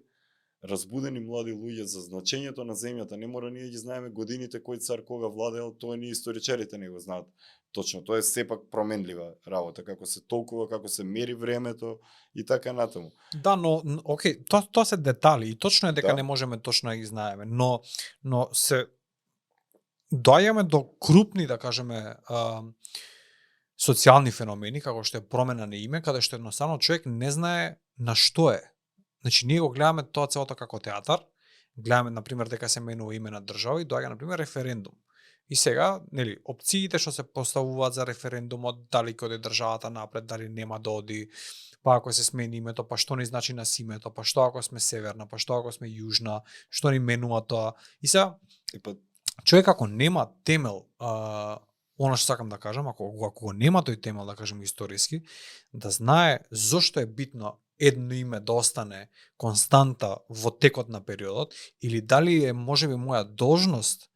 разбудени млади луѓе за значењето на земјата, не мора ние ги знаеме годините кој цар кога владеел, тоа ни историчарите не го знаат. Точно, тоа е сепак променлива работа, како се толкува, како се мери времето и така натаму. Да, но окей, тоа се детали и точно е дека не можеме точно да ги знаеме, но се доаѓаме до крупни, да кажеме, социјални феномени, како што е промена на име, каде што едноставно човек не знае на што е. Значи, ние го гледаме тоа целото како театар, гледаме, например, дека се менува име на држава и доаѓа, например, референдум. И сега, нели, опциите што се поставуваат за референдумот, дали ќе оди државата напред, дали нема да оди, па ако се смени името, па што ни значи на името, па што ако сме северна, па што ако сме јужна, што ни менува тоа. И сега, човек ако нема темел, она што сакам да кажам, ако го нема тој темел, да кажем историски, да знае зошто е битно едно име да остане константа во текот на периодот, или дали е можеби моја должност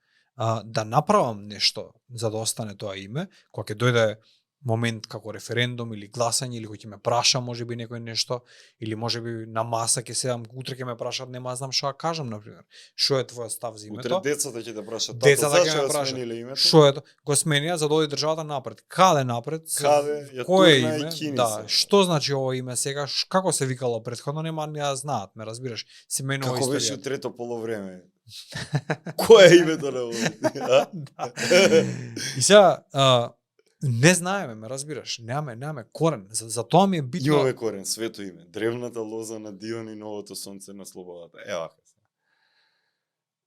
да направам нешто за да остане тоа име, кога ќе дојде момент како референдум или гласање, или кој ќе ме праша можеби некој нешто, или можеби на маса ќе седам, утре ќе ме прашат, нема знам што да кажам, например. Што е твојот став за името? Утре децата ќе те прашат, тато, зашто ја смениле името? Што е тоа? Го сменија за да оди државата напред. Каде напред? Каде? Кој е име? Да, што значи ово име сега? Како се викало претходно? Нема ни да знаат, ме разбираш? Се менува како историјата. беше трето полувреме? Кој е името на ово? И сега, не знаеме, ме разбираш, немаме корен, за тоа ми е битно. Имаме корен, свето име, древната лоза на Дион и новото сонце на слободата. Еваха се.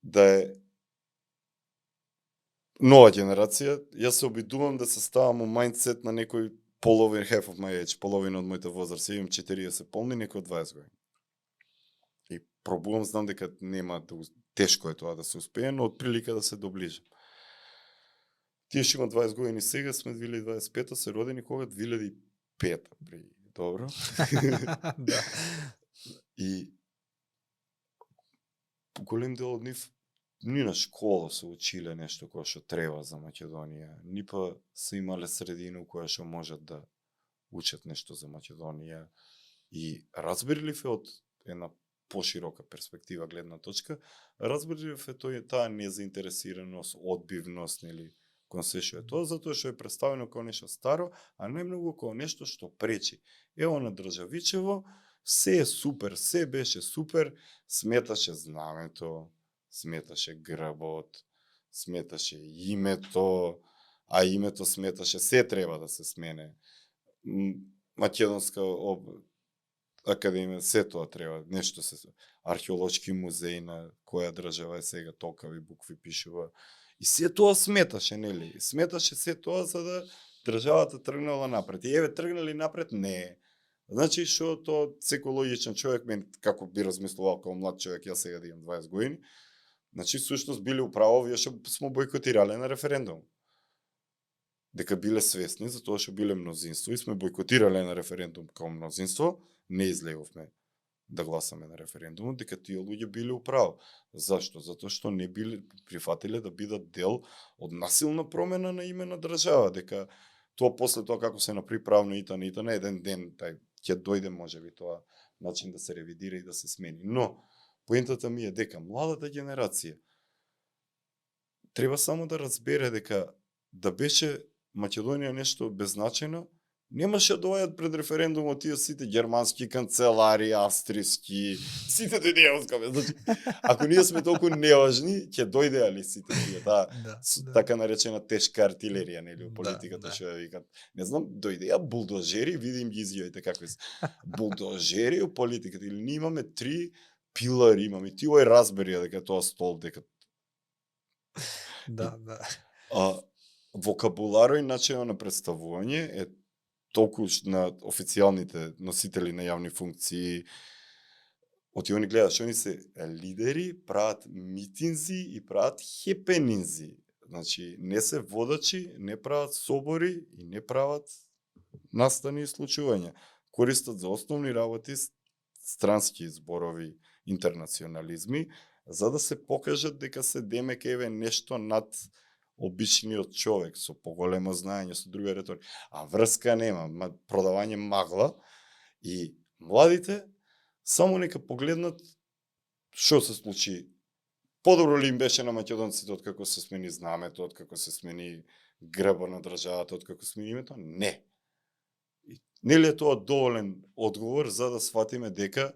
Да е нова генерација, јас се обидувам да се ставам у мајндсет на некој половин, half of my age, половина од мојата возраст, имам 40 полни, некој од 20 години. И пробувам, знам дека нема да тешко е тоа да се успее, но од прилика да се доближам. Тие што има 20 години сега, сме 2025, се родени кога 2005, добро. Да. И голем дел од нив ни на школа се училе нешто кое што треба за Македонија, ни па се имале средина која што можат да учат нешто за Македонија и разбирливе од една поширока перспектива гледна точка, разбирливе таа незаинтересираност, одбивност, нели, кон се што е тоа, затоа што е представено како нешто старо, а најмногу како нешто што пречи. Ево на државичево, се е супер, се беше супер, сметаше знамето, сметаше грбот, сметаше името, а името сметаше, се треба да се смене. Македонска академија, се тоа треба, нешто се... Археолошки музеј на која држава е сега, толкави букви пишува. И се тоа сметаше, нели? Сметаше се тоа за да државата тргнала напред. И еве, тргнали напред? Не. Значи, што тоа секој логичен човек, мен како би размислувал како млад човек, јас сега да имам 20 години, значи, сушност биле управо, вие што смо бойкотирале на референдум. Дека биле свесни, за тоа што биле мнозинство и сме бойкотирале на референдум како мнозинство, не излеговме да гласаме на референдумот, дека тие луѓе биле управо. Зашто? Затоа што не биле прифатиле да бидат дел од насилна промена на име на држава, дека тоа после тоа како се направи правно и на еден ден ќе дојде можеби тоа начин да се ревидира и да се смени. Но поентата ми е дека младата генерација треба само да разбере дека да беше Македонија нешто беззначено, немаше да доаѓаат пред референдумот тие сите германски канцелари, австријски, сите дојдеа од значи, ако ние сме толку неважни, ќе дојдеа ли сите тие така наречена тешка артилерија, нели, политиката што ја викат. Не знам, дојдеа булдозери, видим ги изјавите како се. Булдозери у политиката, или ние имаме 3 пилари, имаме ти ој разбери дека тоа стол дека Да. Вокабуларо и начинот на представување е толку на официјалните носители на јавни функции. Оти они гледаш, они се лидери, прават митинзи и прават хепенинзи. Значи, не се водачи, не прават собори и не прават настани и случувања. Користат за основни работи странски зборови, интернационализми, за да се покажат дека се демек еве нешто над обичниот човек со поголемо знаење, со друга риторика. А врска нема, продавање магла и младите само нека погледнат што се случи. Подобро ли им беше на македонците откако се смени знамето, откако се смени грбот на државата, откако смени името? Не. Нели е тоа доволен одговор за да сватиме дека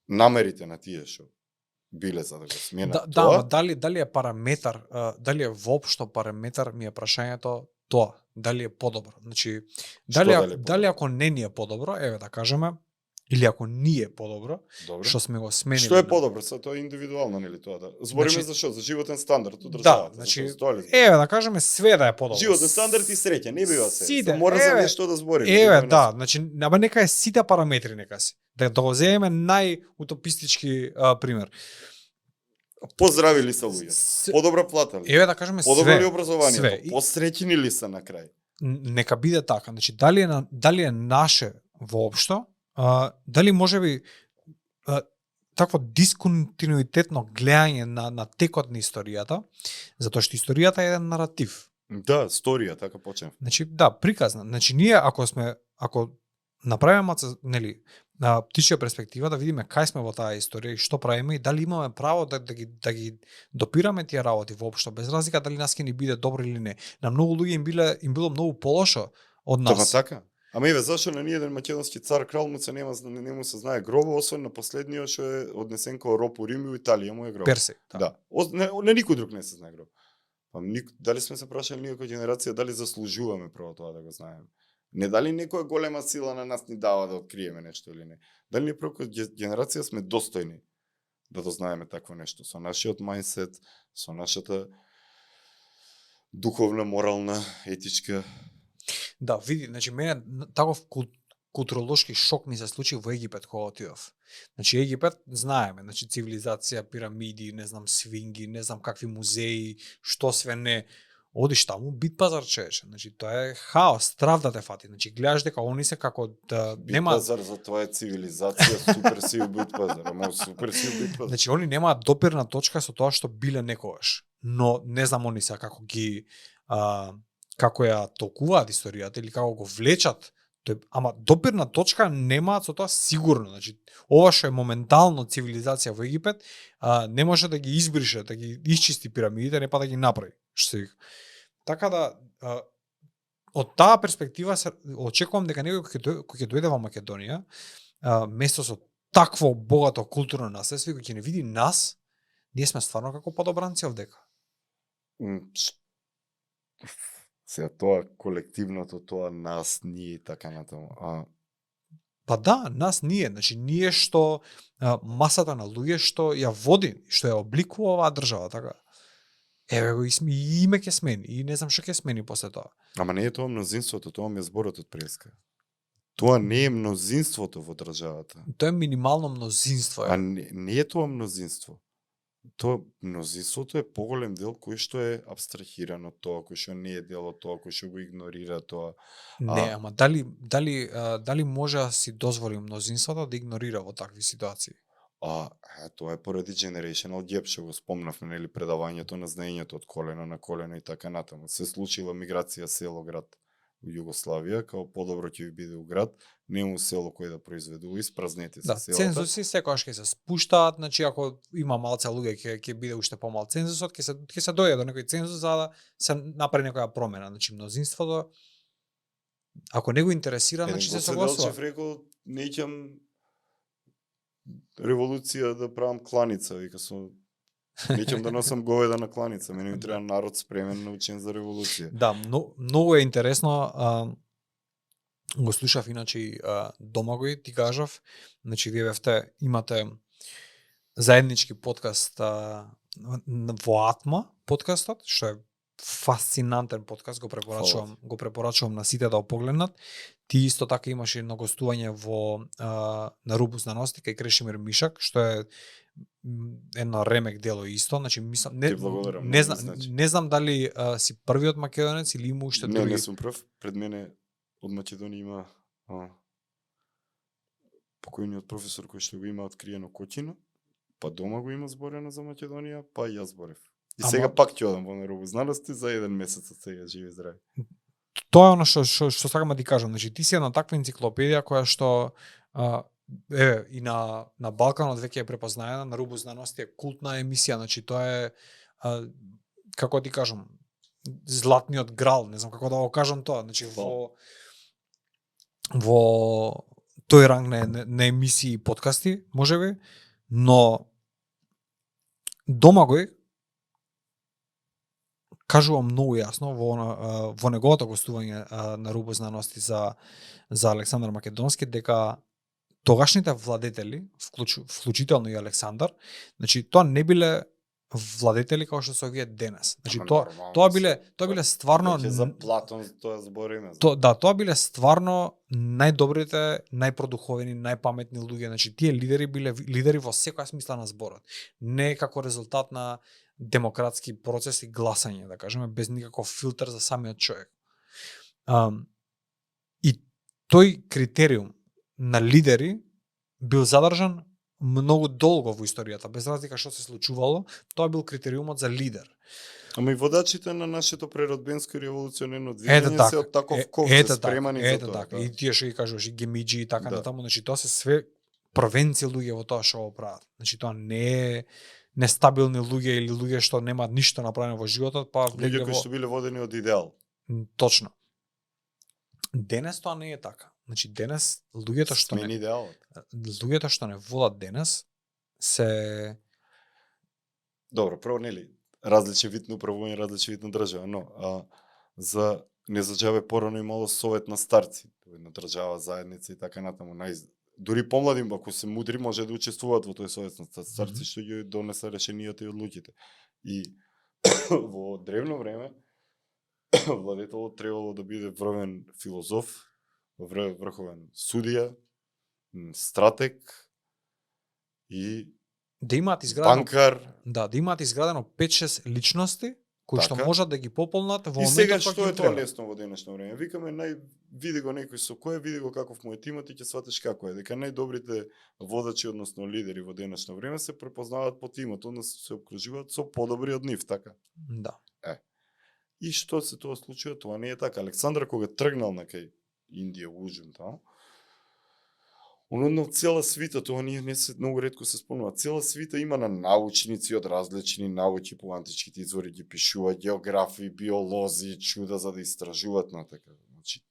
намерите на тие што биле за да го сменат тоа. Дали е параметар, дали е воопшто параметар, ми е прашањето тоа, дали е подобро. Значи, дали ако не ни е подобро, еве да кажеме, или ако ни е подобро, што сме го сменили. Што е подобро? Тоа е индивидуално, нели тоа да. Збориме за што? За животен стандард од државата. Да, значи, еве да кажеме све да е подобро. Животен стандард и среќа, не бива се. Мора за нешто да збориме. Еве, да, значи, нека е сите параметри нека се. Да го земеме најутопистички пример. Поздрави ли се луѓето? Подобра плата ли? Еве да кажеме подобро ли образованието? Посреќени ли се на крај? Нека биде така. Значи, дали е наше воопшто, дали можеби такво дисконтинуитетно гледање на текот на историјата, затоа што историјата е еден наратив. Да, сторија, така почнем. Значи, да, приказна. Значи, ние ако направиме нели птичја перспектива да видиме кај сме во таа историја и што правиме и дали имаме право да ги допираме тие работи воопшто, без разлика дали нас ќе ни биде добро или не. На многу луѓе им било многу полошо од нас. Тоа така. Ама еве зашо на ни еден македонски цар крал му се не му се знае гробо, освен на последниот што е однесен како роб у Рим и у Италија му е гроб. Персей. Да. На никој друг не се знае гроб. Па дали сме се прашали ние како генерација дали заслужуваме прво тоа да го знаеме? Не дали некоја голема сила на нас ни дава да откриеме нешто или не. Дали ние прво генерација сме достојни да дознаеме такво нешто со нашиот мајндсет, со нашата духовна, морална, етичка. Да, види, значи мене таков културолошки шок ми се случи во Египет кога отидов. Значи Египет знаеме, значи цивилизација, пирамиди, не знам свинги, не знам какви музеи, што све не. одиш таму, бит пазар човече. Значи тоа е хаос, страв да те фати. Значи гледаш дека они се како да Бит нема, пазар за тоа е цивилизација, супер си у бит пазар, ама супер си у бит пазар. значи они немаат допирна точка со тоа што биле некогаш. Но не знам они се како ги како ја толкуваат историјата или како го влечат. Ама допирна точка немаат со тоа сигурно. Значи, ова што е моментално цивилизација во Египет, не може да ги избрише, да ги исчисти пирамидите, не па да ги направи. Што се вика. Така да, од таа перспектива се очекувам дека некој кој ќе дојде во Македонија, место со такво богато културно наследство, кој ќе не види нас, ние сме стварно како подобранци овдека. Сега тоа колективното, тоа нас, ние и така натаму. Па да, нас ние, значи ние што масата на луѓе што ја води, што ја обликува оваа држава, така. Еве го и име ќе смени, и не знам што ќе смени после тоа. Ама не е тоа мнозинството, тоа ми е зборот од преска. Тоа не е мнозинството во државата. Тоа е минимално мнозинство. А не е тоа мнозинство. Тоа мнозинството е поголем дел кој што е абстрахирано од тоа, кој што не е дел од тоа, кој што го игнорира тоа. Не, ама дали може да си дозволи мнозинството да игнорира во такви ситуации? Тоа е поради generational gap, што го спомнавме, нели, предавањето на знаењето од колено на колено и така натаму. Се случила миграција село-град во Југославија, као подобро ќе ви биде у град, нему село кој да произведува, испразнети се селата. Цензуси секогаш ќе се спуштаат, значи ако има малце луѓе ќе биде уште помал цензусот, ќе се дојде до некој цензус за да се направи некоја промена, значи мнозинството ако не го интересира, значи се согласува. Делчев рекол, неќам револуција да правам кланица, вика со неќам да носам говеда на кланица, мене ми треба народ спремен, научен за револуција. Да, многу е интересно, го слушав иначе Домагој, ти кажав, значи вие бевте, имате заеднички подкаст во Атма подкастот, што е фасцинантен подкаст, го препорачувам на сите да го погледнат. Ти исто така имаш едно гостување во на Рубу знаности кај Крешимир Мишак, што е едно ремек дело исто, значи мислам не знам дали си првиот македонец или има уште други. Не сум прв, пред мене од Македонија има покојниот професор кој што го има откриено Кочино, па дома го има зборено за Македонија, па и јас зборев. И сега пак ќе одам во Рубу знаности за 1 месец од сега, живи здрави. Тоа е оно што сакам да ти кажам, значи ти си една таква енциклопедија која што и на Балканот веќе е препознаена, на Рубу знаности е култна емисија, значи тоа е како ти кажам, златниот грал, не знам како да го кажам тоа, значи во тој ранг на емисии и подкасти, можеби, но Домагој кажува многу јасно во неговото гостување на Рубу знаности за Александар Македонски дека тогашните владетели, вклучително и Александар, значи тоа не биле владетели како што се овие денес. Значи тоа биле стварно за Платон тоа збориме. Тоа биле стварно најдобрите, најпродуховени, најпаметни луѓе. Значи тие лидери биле лидери во секоја смисла на зборот. Не како резултат на демократски процес и гласање, да кажеме, без никаков филтер за самиот човек. И тој критериум на лидери бил задржан многу долго во историјата, без разлика што се случувало, тоа бил критериумот за лидер. Ама и водачите на нашето преродбенско револуционерно движење се од таков ковчег спремани за тоа. Така. И тие што ги кажуваш, и Гемиџи и така натаму, значи тоа се све првенци луѓе во тоа што го прават. Значи тоа не е нестабилни луѓе или луѓе што немаат ништо направено во животот, па луѓе кои што биле водени од идеал. Точно. Денес тоа не е така. Значи денес луѓето што не водат денес се добро, прво нели различен вид на управување, различен вид на држава, но за не заџаве порано имало совет на старци, на држава, заедница и така натаму. Дури помлади, ако се мудри, може да учествуваат во тој совет на старци што ги донеса решенијата и одлуките. И во древно време владетелот требало да биде врвен филозоф, врховен судија, стратег и да имаат изградено банкар. Да имаат изградено 5-6 личности кои што Така. можат да ги пополнат во И сега моментот што кога е ги тоа треба. лесно во денешно време? Викаме види го некој со кој, види го каков му е тимот и ќе сватиш како е. Дека најдобрите водачи, односно лидери во денешно време се препознаваат по тимот, односно се обкружуваат со подобри од нив, така. Да. И што се тоа случува? Тоа не е така. Александар кога тргнал на кај Индија, Ужун, таму, на цела свита, тоа не се многу ретко се спомнува. Цела свита има на научници од различни науки по античките извори ги пишува, географи, биолози, чуда за да истражуваат на така. Значи,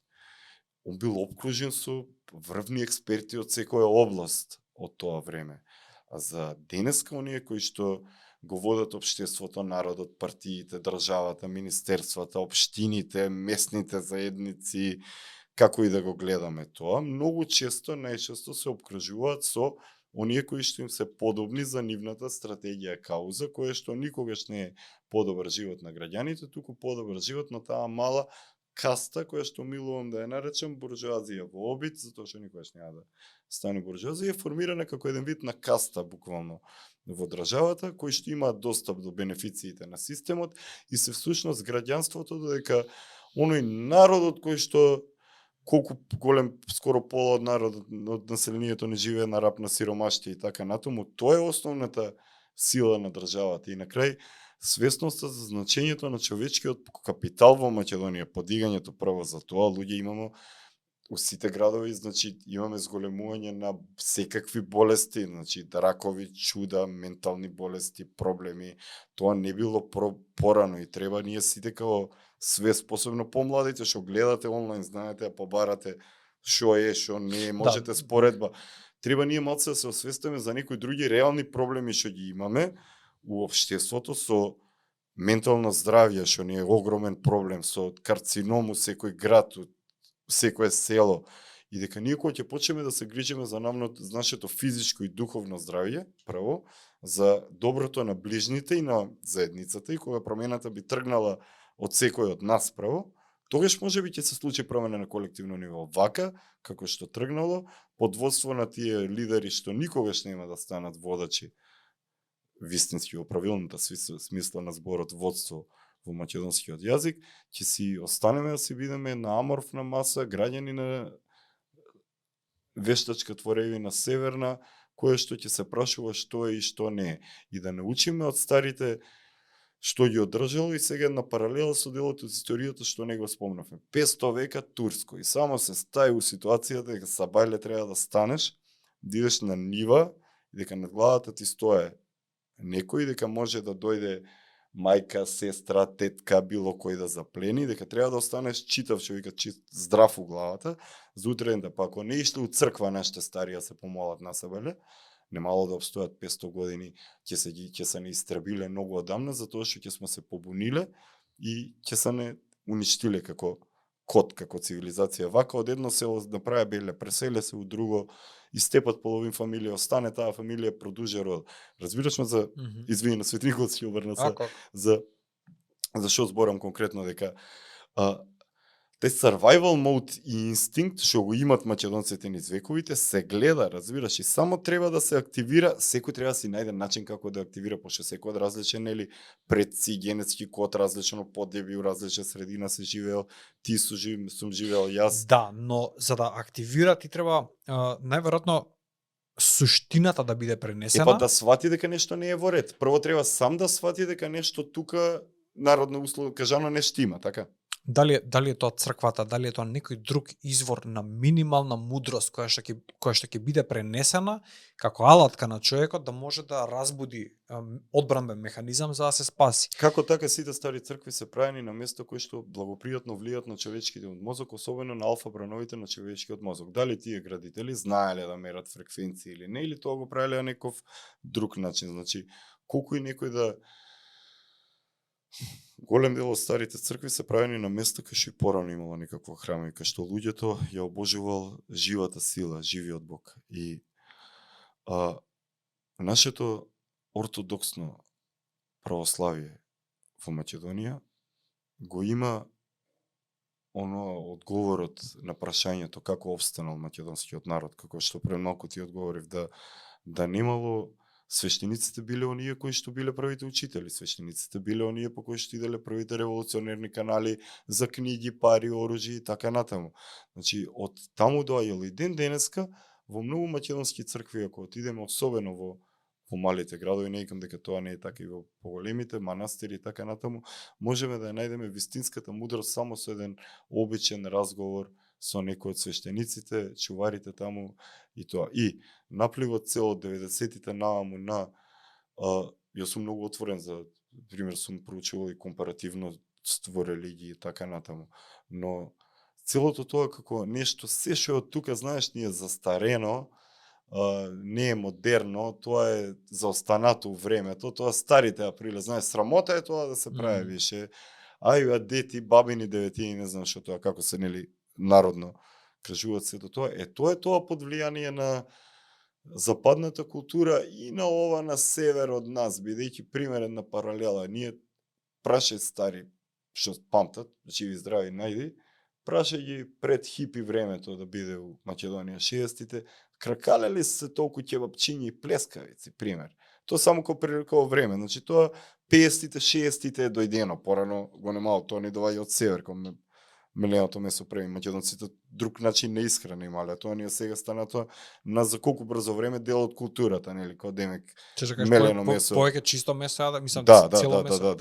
он бил обкружен со врвни експерти од секоја област од тоа време. А за денеска оние кои што го водат општеството, народот, партиите, државата, министерствата, општините, местните заедници, како и да го гледаме тоа, многу често, најчесто се обкружуваат со оние кои што им се подобни за нивната стратегија кауза, која што никогаш не е подобар живот на граѓаните, туку подобар живот на таа мала каста која што милувам да ја наречам буржоазија во обид, затоа што никогаш няма да стане буржоазија, е формирана како еден вид на каста буквално во државата, кои што имаат достап до бенефициите на системот и се всушност граѓанството додека оној народот кој што колку голем, скоро пола од народот, од населението не живее на рап на сиромаштија и така натаму, тоа е основната сила на државата. И на крај, свесноста за значењето на човечкиот капитал во Македонија, подигањето прво за тоа, луѓе имаме у сите градови, значи имаме зголемување на секакви болести, значи ракови, чуда, ментални болести, проблеми. Тоа не било порано и треба ние сите како свест, посебно помладите што гледате онлайн, знаете, побарате што е, што не е, можете споредба. Треба ние малце да се освестиме за некои други реални проблеми што ги имаме у општеството со ментално здравје, што не е огромен проблем, со карцином у секој град, секое село, и дека ние кога ќе почнеме да се грижиме за нашето физичко и духовно здравје, прво, за доброто на ближните и на заедницата, и кога промената би тргнала од секој од нас прво, тогаш можеби ќе се случи промена на колективно ниво. Вака, како што тргнало, под водство на тие лидери што никогаш нема да станат водачи, вистински во правилната смисла на зборот водство во македонскиот јазик, ќе си останеме да си бидеме на аморфна маса, граѓани на вештачка творевина северна, која што ќе се прашува што е и што не е. И да научиме од старите што ги одржало и сега на паралела со делот од историјата што не го спомнавме. 500 века турско и само се стаи у ситуацијата дека сабајле треба да станеш, да идеш на нива и дека над главата ти стое некој, дека може да дојде мајка, сестра, тетка, било кој да заплени, дека треба да останеш читав, што вика здрав у главата, за утре да па ако не ишле у црква нашите старија се помолат на себе, немало да обстојат 500 години, ќе се не истребиле многу одамна, затоа што ќе сме се побуниле и ќе се не уништиле како код, како цивилизација. Вака од едно село направи беле, преселе се у друго, истепат половин фамилија, остане таа фамилија, продужи род. Разбираш ме за извини на Свети Никола си обрна се за што зборам конкретно дека тај survival mode и инстинкт што го имат македонците низ вековите се гледа, разбираш, и само треба да се активира, секој треба да си најде начин како да активира, пошто секој од различен или предци, генетски код, различно подјеби, у различна средина се живеел, ти сум живеел јас. Да, но за да активира ти треба најверојатно суштината да биде пренесена. Па да свати дека нешто не е во ред. Прво треба сам да свати дека нешто тука народно условно кажано не штима, така? Дали е тоа црквата, дали е тоа некој друг извор на минимална мудрост која што ќе биде пренесена како алатка на човекот да може да разбуди одбранбен механизам за да се спаси. Како така сите стари цркви се правени на место кој што благопријатно влијат на човечкиот мозок, особено на алфа брановите на човечкиот мозок. Дали тие градители знаеле да мерат фреквенции или не, или тоа го правеле на некој друг начин. Значи, колку и некој да голем дел од старите цркви се правени на места кај што и порано имало некакво храм и кај што луѓето ја обожувал живата сила, живиот Бог. И нашето ортодоксно православие во Македонија го има одговорот на прашањето како обстанал македонскиот народ, како што пред малку ти одговорив, да немало свештениците биле оние кои што биле првите учители, свештениците биле оние по кои што иделе првите револуционерни канали за книги, пари, оружје и така натаму. Значи, од таму доаѓало и ден денеска во многу македонски цркви, ако отидеме особено во малите градови, не викам дека тоа не е така и во поголемите манастири и така натаму, можеме да ја најдеме вистинската мудрост само со еден обичен разговор со некој од свештениците, чуварите таму и тоа. И напливот цел од 90-тите нааму јас сум многу отворен за, пример, сум проучувал и компаративноство религии и така натаму. Но целото тоа како нешто, се што од тука, знаеш, не е застарено, не е модерно, тоа е заостанато у времето, тоа старите априле, знаеш, срамота е тоа да се прави више. Ај, дети, бабини, деветини, не знам што тоа, како се, нели, народно кажуваат сето тоа. Тоа е тоа под влијание на западната култура и на ова на север од нас, бидејќи примерен на паралела. Ние праше стари, што памтат, живи здрави најди, праше ги пред хипи времето да биде у Македонија 60-тите, кракалели се толку ќебапчиња и плескавици, пример. Тоа само како приликава време, значи тоа 50-тите, 60-тите е дојдено, порано го немало, тоа не доаѓа од север, кога миленото месо преви. Македонците друг начин на исхрана имале, тоа ние сега стана тоа на за колку брзо време дел од културата, нели, кога демек мелено месо. Повеќе чисто месо, мислам цело месо.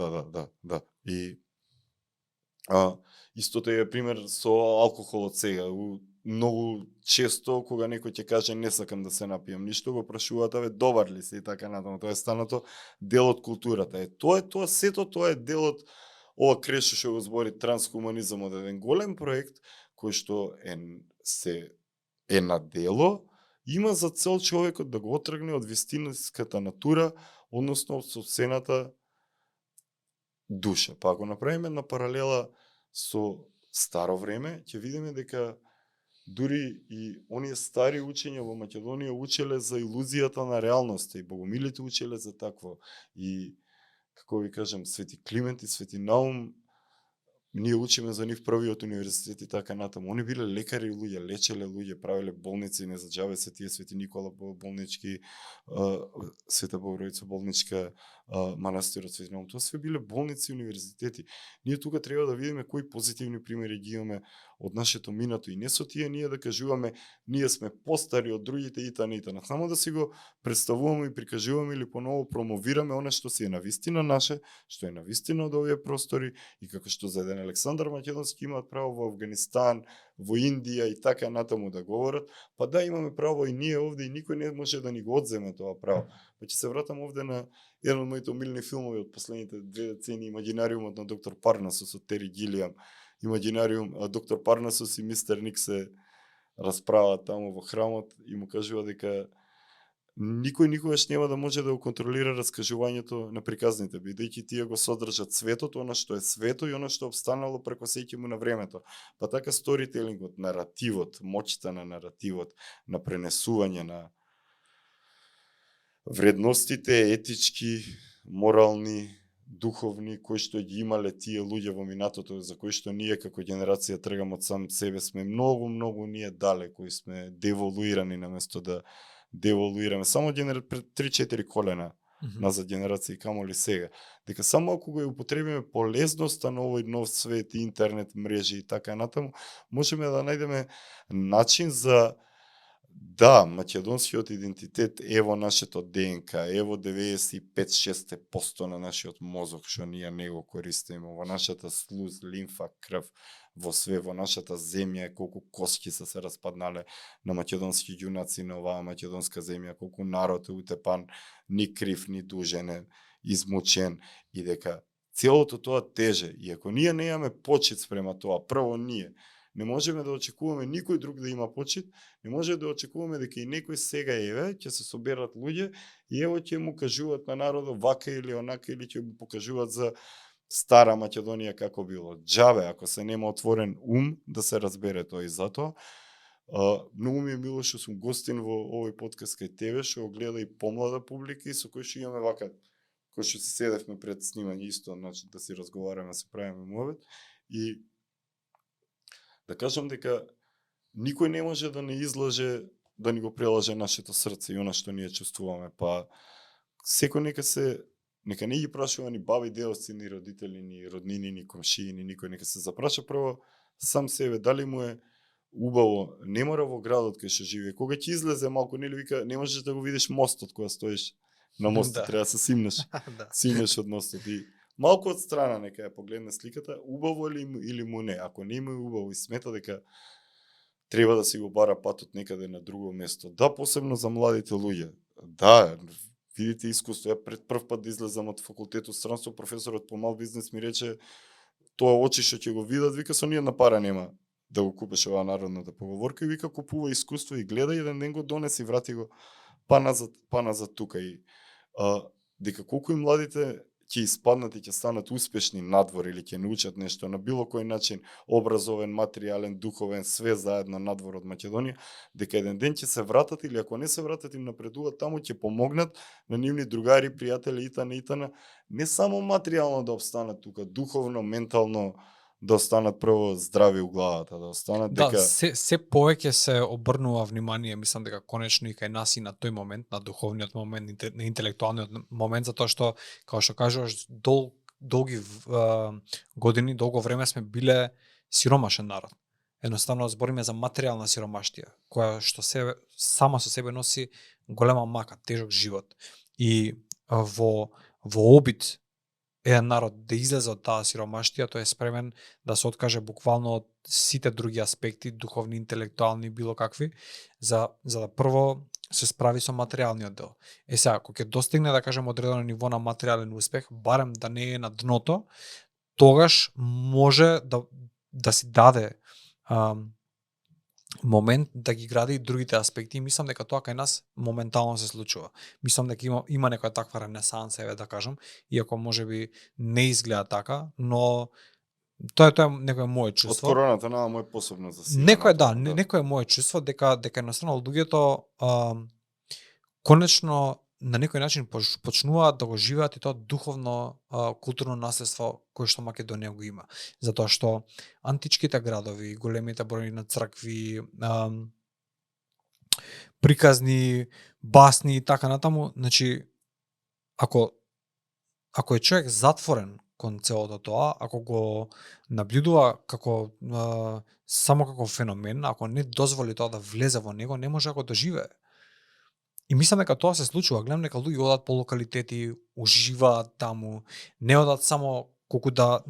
Да. И истото е пример со алкохолот сега. Многу често кога некој ќе каже не сакам да се напијам ништо, го прашуваат аве добар ли си и така натаму. Тоа е станато дел од културата. Тоа сето тоа е дел од ова Крешо што го збори транскуманизмот, еден голем проект кој што е на дело, има за цел човекот да го отргне од вистинската натура, односно од сопствената душа. Па ако направиме на паралела со старо време, ќе видиме дека дури и оние стари учења во Македонија учеле за илузијата на реалноста и богомилите учеле за такво. И како ви кажам, Свети Климент и Свети Наум, ние учиме за нив првиот универзитет и така натаму. Они биле лекари луѓе, лечеле луѓе, правеле болници, не за џабе се тие Свети Никола болнички, Света Богородица болничка, манастирот Свети Наум. Тоа све биле болници и универзитети. Ние тука треба да видиме кои позитивни примери ги имаме од нашето минато и не со тие ние да кажуваме ние сме постари од другите и тана. Само да си го представуваме и прикажуваме или поново промовираме она што си е навистина наше, што е навистина од овие простори и како што за еден Александар Македонски имаат право во Афганистан, во Индија и така натаму да говорат, па да имаме право и ние овде и никој не може да ни го одземе тоа право. Па ќе се вратам овде на еден од моите омилени филмови од последните 2 децени, Имагинариумот на доктор Парнасос од Тери Гилиам. Имагинариум, доктор Парнасос и мистер Ник се расправаат таму во храмот и му кажува дека никој никогаш нема да може да го контролира раскажувањето на приказните, бидејќи тие го содржат светот, она што е свето и она што обстанало преку сеќа му на времето. Па така сторителингот, наративот, моќта на наративот, на пренесување на вредностите етички, морални, духовни, кои што ги имале тие луѓе во минатото, за кои што ние како генерација тргам од сам себе сме многу ние дале, кои сме деволуирани наместо да деволуираме. Само пред 3-4 колена назад генерација, камоли сега. Дека само ако го употребиме полезноста на овој нов свет, интернет, мрежи и така натаму, можеме да најдеме начин за да, македонскиот идентитет е во нашето ДНК, е во 95-6% на нашиот мозок, што ние не го користиме, во нашата слуз, лимфа, крв, во све, во нашата земја, колку коски се распаднале на македонски ѓунаци на оваа македонска земја, колку народ е утепан, ни крив, ни дужен, измучен, и дека целото тоа теже. И ако ние не имаме почит спрема тоа, прво ние, не можеме да очекуваме никој друг да има почит, не може да очекуваме дека и некој сега ќе се соберат луѓе и ево ќе му кажуваат на народот вака или онака, или ќе му покажуваат за стара Македонија како било. Џабе, ако се нема отворен ум да се разбере тоа, и затоа многу ми е мило што сум гостин во овој подкаст кај тебе, што го гледа и помлада публика и со кој што имаме вака, кој што се седевме пред снимање исто, значи да си разговараме, се правиме муавет, и да кажам дека никој не може да не излаже, да ни го прелаже нашето срце и она што ние чувствуваме. Па, секој нека не ги прашува ни баби, дедовци, ни родители, ни роднини, ни комшии, ни никој, нека се запраша прво сам себе дали му е убаво, не мора во градот кај што живее. Кога ќе излезе малку, нели вика, не можеш да го видиш мостот кога стоиш на мостот, треба да се симнеш. Симнеш од мостот и малку од страна нека ја погледне сликата, убаво ли или му не. Ако не му е убаво и смета дека треба да си го бара патот некаде на друго место. Да, посебно за младите луѓе. Да, видите искуство. Ја пред прв пат да излезам од факултетот странство, професорот по мал бизнес ми рече тоа очи што ќе го видат, вика со ние на пара нема да го купиш оваа народната поговорка и вика купува искуство и гледа еден ден го донеси и врати го па назад тука и дека колку и младите ќе испаднат и ќе станат успешни надвор или ќе научат нешто на било кој начин, образовен, материјален, духовен, све заедно надвор од Македонија, дека еден ден ќе се вратат или ако не се вратат и напредуваат таму, ќе помогнат на нивни другари, пријатели итана, не само материјално да обстанат тука, духовно, ментално да останат прво здрави у главата, да останат дека... Да, се повеќе се обрнува внимание, мислам дека конечно и кај нас и на тој момент, на духовниот момент, на интелектуалниот момент, затоа што, како што кажуваш, долги години, долго време сме биле сиромашен народ. Едноставно збориме за материјална сиромаштија, која што сама со себе носи голема мака, тежок живот. И во обид еден народ да излезе од таа сиромаштија, тој е спремен да се откаже буквално од сите други аспекти, духовни, интелектуални, било какви, за да прво се справи со материјалниот дел. Сега, кога ќе достигне, да кажем, одредено ниво на материјален успех, барем да не е на дното, тогаш може да си даде момент да ги гради и другите аспекти. И мислам дека тоа кај нас моментално се случува. Мислам дека има некоја таква ренесанса, да кажам, иако можеби не изгледа така, но тоа е некој моје чувство. Од короната нема мој посебно за сега. Некој моје чувство дека едноставно луѓето конечно на некој начин почнуваат да го живеат и тоа духовно културно наследство кое што Македонија го има. Затоа што античките градови, големите бројни на цркви, приказни, басни и така натаму, значи ако е човек затворен кон целото тоа, ако го наблюдува само како феномен, ако не дозволи тоа да влезе во него, не може да го доживее. И мислам дека тоа се случува. Гледам дека луѓе одат по локалитети, уживаат таму, не одат само колку да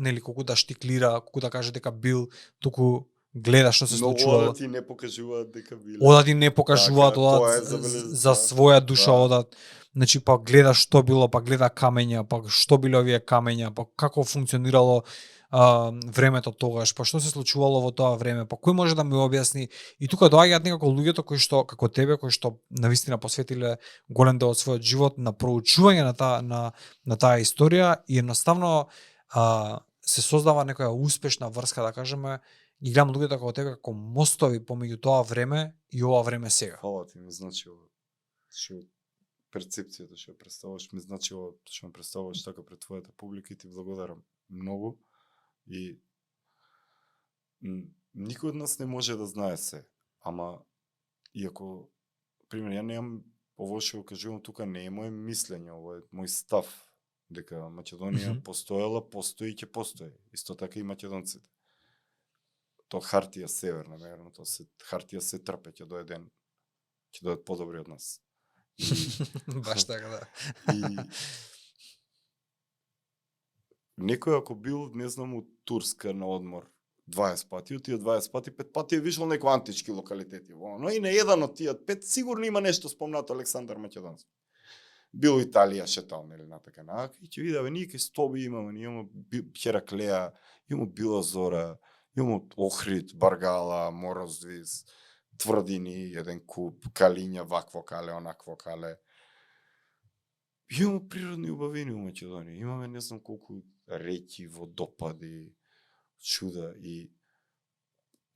штиклира, колку да каже дека бил, туку гледа што се случува. Но одат и не покажуваат дека биле. Одат и не покажуваат, одат за своја душа одат. Значи па гледа што било, па гледа камења, па што биле овие камења, па како функционирало времето тогаш, па што се случувало во тоа време, па кој може да ми објасни? И тука доаѓаат некако луѓето кои што како тебе, кои што навистина посветиле голем дел од својот живот на проучување на таа историја и едноставно се создава некоја успешна врска, да кажеме, и гледам луѓето како тебе како мостови помеѓу тоа време и ова време сега. Фала ти, ми значи што перцепцијата што представуваш, ми значи што ме представуваш така пред твојата публика и ти благодарам многу. И никој од нас не може да знае се, ама иако, пример, ја немам ово што го кажувам тука, не е моje мислење, ово е мој став, дека Македонија постоела, постои и ќе постои, исто така и македонците. Тоа хартија северна, наверно, тоа се хартија се трпе, ќе дое ден, ќе дојдат подобри од нас. Баш така, да. И некој ако бил, не знам, у Турска на одмор 20 пати, од тие 20 пати, 5 пати е вишол некои антички локалитети. Но и на еден од тие 5 сигурно има нешто спомнато Александар Македонски. Бил Италија шетал, нели, на така наак, и ќе види, ние кај Стоби имаме, имаме Хераклеа, имаме Била Зора, имаме Охрид, Баргала, Мороздвис, Тврдини, еден куп, Калиња, вакво кале, онакво кале. Имаме природни убавини у Македонија, имаме не знам колку реки, водопади, чуда и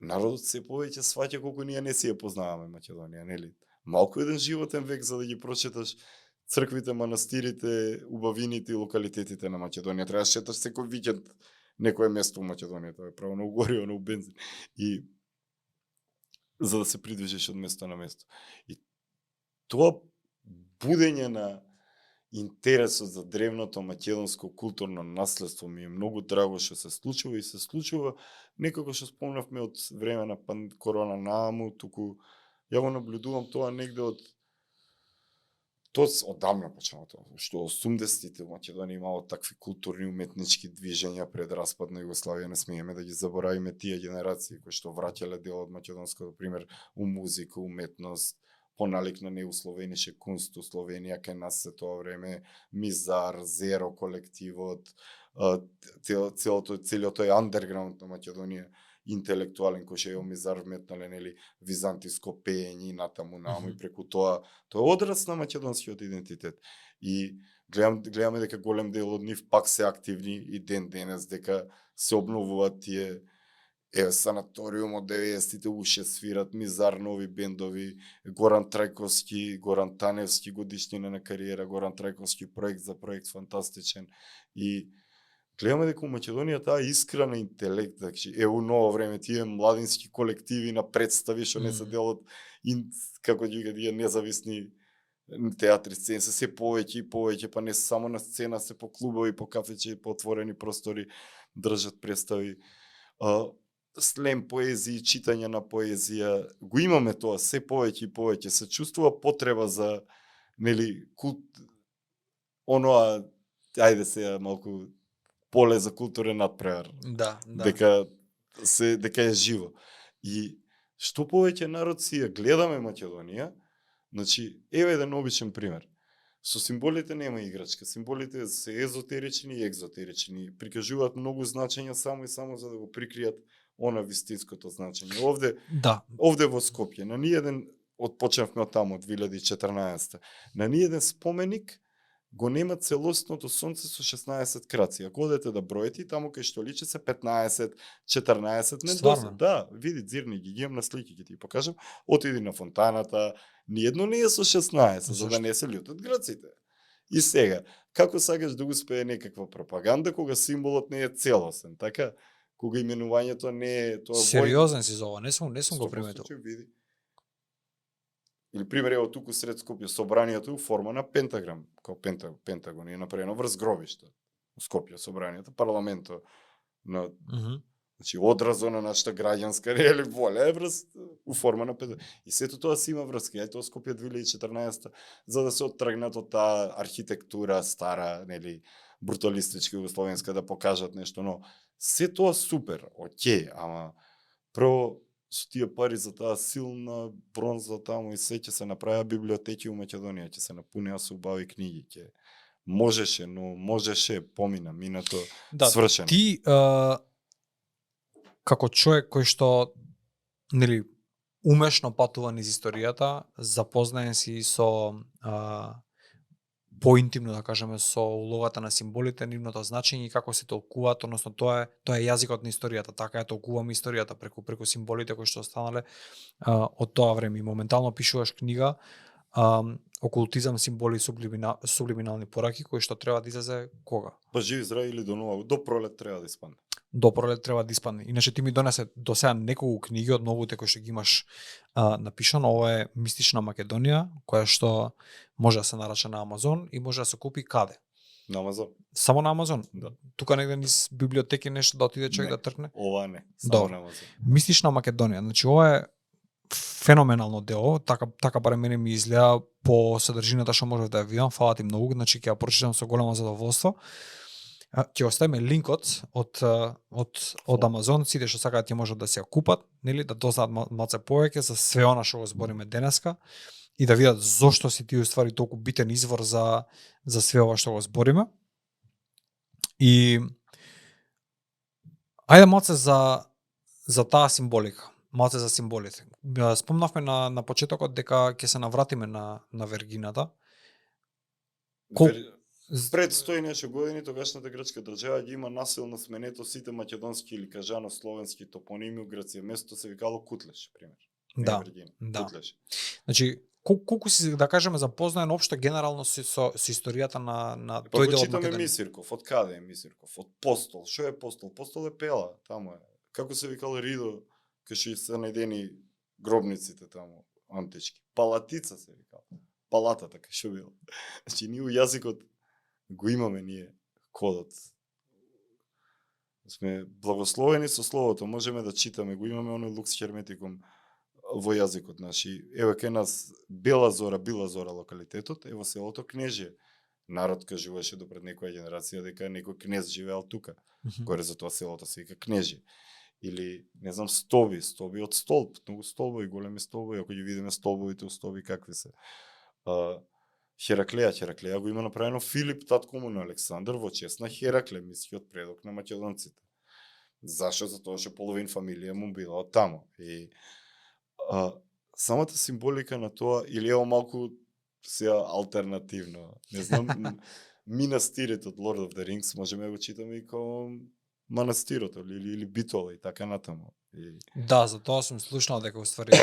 народот се повеќе сваќа колку ние не си ја познаваме Македонија, нели? Малку еден животен век за да ги прочиташ црквите, манастирите, убавините и локалитетите на Македонија. Треба да шеташ секој викенд некое место у Македонија, тоа е право на гориво, на бензин. И за да се придвижиш од место на место. И тоа будење на интересот за древното македонско културно наследство ми е многу драго што се случува и се случува некако што спомнавме од време на корона нааму, туку ја го наблюдувам тоа негде од одамна почнало тоа, што 80-тите во Македонија имало такви културни уметнички движења пред распад на Југославија, не смееме да ги заборавиме тие генерации кои што враќале дел од македонското, пример, у музика, уметност, поналик на неусловенише кунст у Словенија, кај нас се тоа време, Мизар, Зеро колективот, целиот тој андерграунд на Македонија, интелектуален кој што е Мизар вметнале, нели, византиско пеење и натаму нааму и преку тоа е одраз на македонскиот идентитет. И гледаме дека голем дел од нив пак се активни и ден денес, дека се обновуваат тие санаториум од 90-тите уште свират, Мизар нови бендови, Горан Трајковски, Горан Таневски годишнина на кариера, Горан Трајковски проект за проект фантастичен и гледаме дека у Македонија таа искра на интелект, значи у ново време тие младински колективи на представи што не се дел од како ги независни театри сцени, се повеќе и повеќе, па не само на сцена, се по клубови, по кафеќи, по отворени простори држат представи. Слем поезија, читање на поезија, го имаме тоа се повеќе и повеќе, се чувствува потреба за, нели, оноа, ајде сега малку поле за културен надпревар. Да. Дека е живо. И што повеќе народ си ја гледаме Македонија, значи, еве еден обичен пример. Со символите нема играчка. Символите се езотерични и екзотерични. Прикажуваат многу значења само и само за да го прикријат она вистинското значење. Овде во Скопје, на ниеден, почнавме од таму, од 2014, на ниеден споменик го нема целосното сонце со 16 краци. Ако одете да броите, таму кај што личи се 15, 14, недостатно. Да, види, зирни ги имам на слики, ќе ти покажам. Отиди на фонтаната, ниедно не е со 16, за да не се лютат граците. И сега, како сакаш да успее некаква пропаганда кога символот не е целосен, така? Кога именувањето не е тоа сериозен си за ова, не сум го приметил. Или пример ево туку сред Скопје, собранието у форма на пентаграм, како пентагон е направено врз гробишта. У Скопје собранието, парламентот на значи одразо на нашата граѓанска воља е врз у форма на пентаграм. И сето тоа си има врска. Тоа Скопје 2014 за да се оттргнат од таа архитектура стара, нели, бруталистичка југословенска, да покажат нешто, но се тоа супер, окей, ама прво со тие пари за таа силна бронза таму и се ќе се направи библиотеки у Македонија, ќе се напунеа со убави книги, ќе можеше, но можеше, минато свршено. Ти како човек кој што, нели, умешно патува низ историјата, запознаен си со поинтимно, да кажеме, со улогата на символите, нивното значење и како се толкуваат, односно тоа е јазикот на историјата, така ја толкуваме историјата преку символите кои што останале од тоа време. И моментално пишуваш книга Окултизам, символи, сублиминални пораки, кои што треба да излезе кога? Па живи здрави или до пролет треба да испадне. До пролет треба да испадне. Иначе ти ми донесе до сега неколку книги од новите кои што ги имаш напишано. Ова е Мистична Македонија, која што може да се нарача на Амазон и може да се купи каде? На Амазон. Само на Амазон? Да. Тука негде низ библиотеки нешто да отиде човек да тркне? Ова не, само на Амазон. Мистична Македонија, значи ова е феноменално дело, така барем мене ми изгледа по содржината што можев да ја видам, фала ти многу, значи ќе ја прочитам со големо задоволство. Ќе оставиме линкот од Амазон, сите што сакаат ќе можат да се ја купат, нели, да дознаат малце повеќе за све она што го збориме денеска и да видат зошто си ти уствари толку битен извор за све ова што го збориме. И ајде малце за таа символика. Малце за символите. Спомнавме на почетокот дека ќе се навратиме на Вергината. Пред 100 и нешто години тогашната грчка држава ги има насилно сменето сите македонски или кажано-словенски топоними у Грција. Местото се викало Кутлеш, пример. Да. Кутлеш. Значи, колку си, да кажеме, запознаен општо генерално со историјата на тој дел од Македонија? Мисирков, од каде е Мисирков? Од Постол. Што е Постол? Постол е Пела, таму е. Како се викало Ридо, кај што се најдени гробниците таму антички. Палатица се викало. палатата, кај што било. Значи, ние у јазикот го имаме ние кодот. Сме благословени со словото, можеме да читаме, го имаме оној лукс херметикум во јазикот наш. Еве кај нас била зора локалитетот, ево селото Кнежие. Народ кажуваше до пред некоја генерација дека некој кнез живеел тука. Горе за тоа селото се вика Кнежие. Или, не знам, стоби од столб, многу столбови, големи столбови, ако ги видиме столбовите у стоби какви се. Хераклеја го има направено Филип, татко му на Александар, во чест на Херакле, мискиот предок на македонците. Зашо? Затоа што половин фамилија му била од таму. И самата символика на тоа, или ево малку сега алтернативно, не знам, Минастирите од Lord of the Rings можеме да го читаме и како манастирот или битола и така натаму. Да, за тоа сум слушнал дека уствари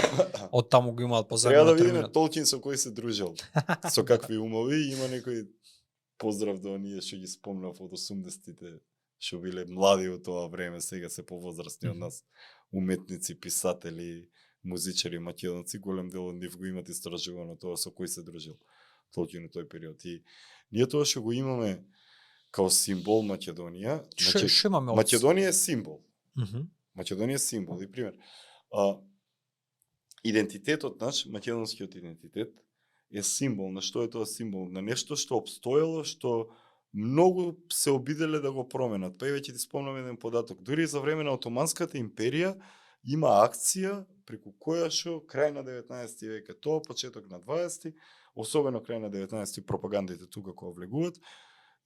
од таму го имаат позајмено. Треба да видиме Толкин со кој се дружел, со какви умови, има некој поздрав до оние што ги спомнав од 80-тите, што биле млади во тоа време, сега се повозрастни од нас, уметници, писатели, музичари, македонци, голем дел од нив го имат истражувано тоа со кој се дружил Толкин во тој период. И ние тоа што го имаме као символ Македонија, Шо имаме? Македонија е символ. Македонија е символ. И пример, идентитетот наш, македонскиот идентитет, е символ. На што е тоа символ? На нешто што обстоело, што многу се обиделе да го променат. Па и веќе ти спомнам еден податок. Дури за време на Отоманската империја има акција преку која што крај на 19 век, тоа почеток на 20, особено крај на 19 пропагандите тука кога влегуваат,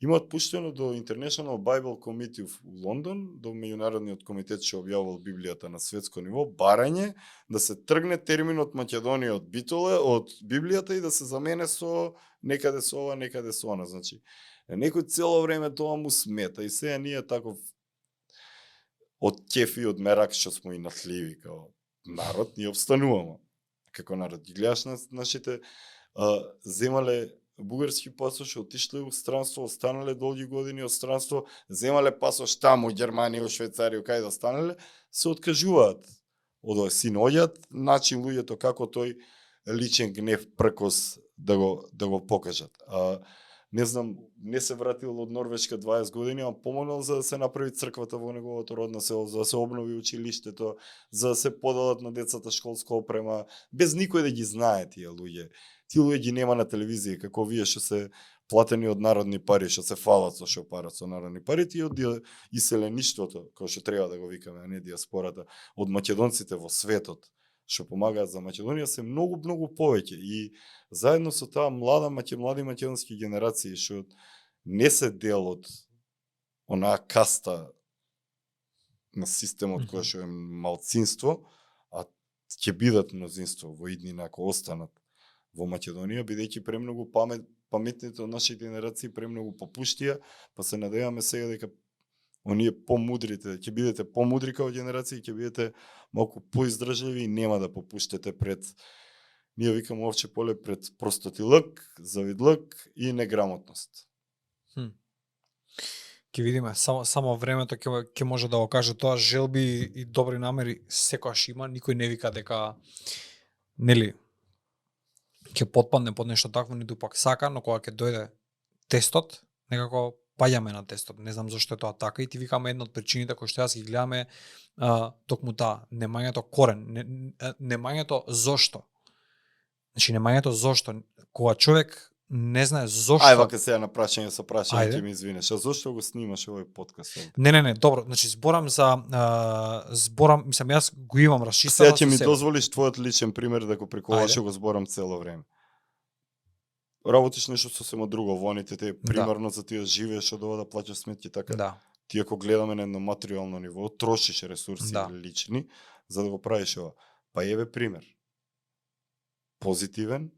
имаат пуштено до International Bible Committee в Лондон, до меѓународниот комитет што објавувал Библијата на светско ниво, барање да се тргне терминот Македонија од Битоле, од Библијата и да се замене со некаде со ова, некаде со она. Значи, некој цело време тоа му смета и сега ние таков од кефи, од мерак што смо и натливи као народ, ние обстануваме како народ. Ги гледаш нашите земале бугарски пасош, отишле у странство, останале долги години од странство, земале пасош таму, Германија, Швајцарија, кај да останале, се откажуваат. Од син оѓат, начин луѓето како тој личен гнев, пркос да го покажат. Не знам, не се вратил од Норвешка 20 години, а помогнал за да се направи црквата во неговото родно село, за да се обнови училиштето, за да се поделат на децата школска опрема, без никој да ги знае тие луѓе. Тие луѓе ги нема на телевизија, како вие што се платени од народни пари, што се фалат со шопарат со народни пари, тие од иселеништвото, кој што треба да го викаме, а не диаспората, од македонците во светот, што помагаат за Македонија, се многу повеќе. И заедно со таа млади македонски генерации, што не се дел од онаа каста на системот кој што е малцинство, а ќе бидат мнозинство во иднина ако останат во Македонија, бидејќи премногу паметните од нашите генерации премногу попуштија, па се надеваме сега дека оние помудрите, ќе бидете помудри као генерации, ќе бидете малку поиздржливи и нема да попуштите пред, ние викаме овче поле, пред простотилък, завидлък и неграмотност. Ќе видиме, само времето ќе може да го каже тоа. Желби и добри намери секогаш има, никој не вика дека нели ќе потпадне под нешто такво, ниту пак сака, но кога ќе дојде тестот, некако паѓаме на тестот. Не знам зошто е тоа така и ти викаме една од причините кои што јас ги гледаме, токму таа, немањето корен, немањето зошто. Значи немањето зошто, кога човек не знае зошто. Ај вака сега на прашање со прашање ќе ми извинеш. А зошто го снимаш овој подкаст? Не, добро, значи зборам, мислам јас го имам расчистено. Сега ќе ми дозволиш твојот личен пример да го приколаш, го зборам цело време. Работиш нешто сосема друго, воните те примерно за тие живееш од ова да плаќаш сметки така. Да. Ти ако гледаме на едно материјално ниво, трошиш ресурси лични за да го правиш ова. Па еве пример. Позитивен,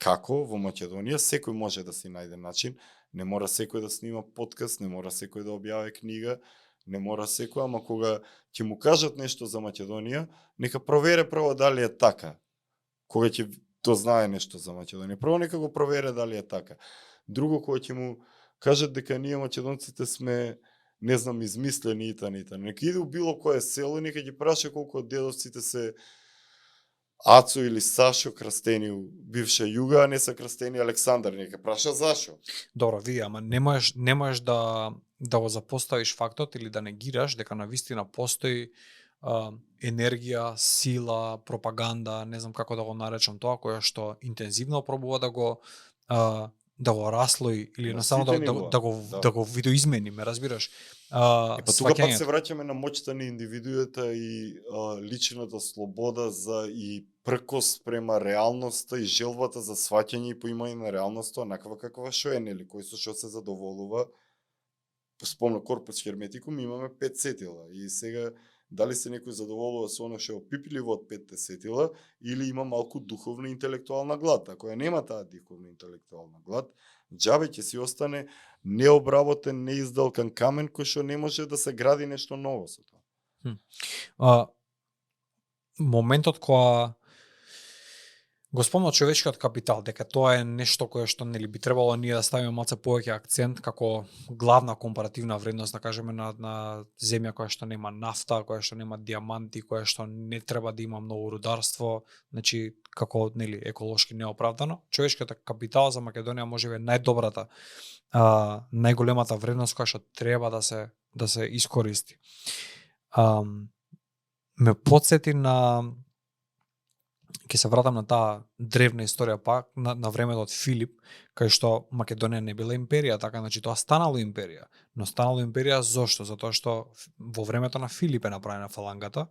како во Македонија секој може да си најде начин, не мора секој да снима подкаст, не мора секој да објави книга, не мора секој, ама кога ќе му кажат нешто за Македонија, нека провере прво дали е така. Кога ќе знае нешто за Македонија, прво нека го провере дали е така. Друго, кога ќе му кажат дека ние македонците сме, не знам, измислени нека иде у било кое село и нека ги праша колку од дедовците се Ацо или Сашо крстени у бивша Југа, а не се крстени Александар, нека праша зашо. Добро, види, ама не можеш да го запоставиш фактот или да негираш дека навистина постои енергија, сила, пропаганда, не знам како да го наречам тоа, која што интензивно пробува да го раслои или На едноставно сите нивоа, да. да го видоизмени, ме разбираш? Па тука пак се Сваќањето. враќаме на моќта на индивидуата и личната слобода за и пркос према реалноста и желбата за сваќање и поимање на реалноста онаква каква што е, нели, кој со што се задоволува. Спомна корпус херметикум, имаме 5 сетила и сега дали се некој задоволува со оно што е опипливо од 5 сетила или има малку духовна интелектуална глад. Ако ја нема таа духовна интелектуална глад, џабе ќе си остане необработен, неиздалкан камен кој што не може да се гради нешто ново со тоа. Моментот кога го спомна човечкиот капитал, дека тоа е нешто кое што нели би требало ние да ставиме малце повеќе акцент како главна компаративна вредност, да кажеме на земја која што нема нафта, која што нема диаманти, која што не треба да има многу рударство, значи како нели еколошки неоправдано. Човечкиот капитал за Македонија можеби е најдобрата, најголемата вредност која што треба да се искористи. Ме потсети ќе се вратам на таа древна историја пак, на времето од Филип, кај што Македонија не била империја, така, значи тоа станало империја. Но станало империја зошто? Затоа што во времето на Филип е направена фалангата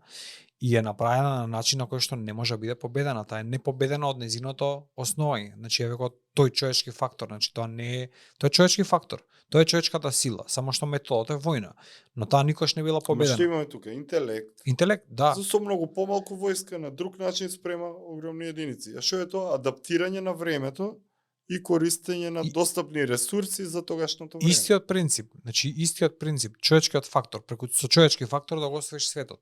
и е направена на начин на кој што не може да биде победена. Таа е непобедена од незиното основање. Значи, еве го тој човечки фактор, значи тоа не е, тоа е човечки фактор. Тоа е човечката сила, само што методот е војна. Но таа никош не била Ама победена. што имаме тука? Интелект. Интелект, да. Со многу помалку војска на друг начин спрема огромни единици. А што е тоа? Адаптирање на времето и користење на достапни ресурси за тогашното време. Истиот принцип, значи истиот принцип, човечкиот фактор, преку со човечки фактор да го освоиш светот.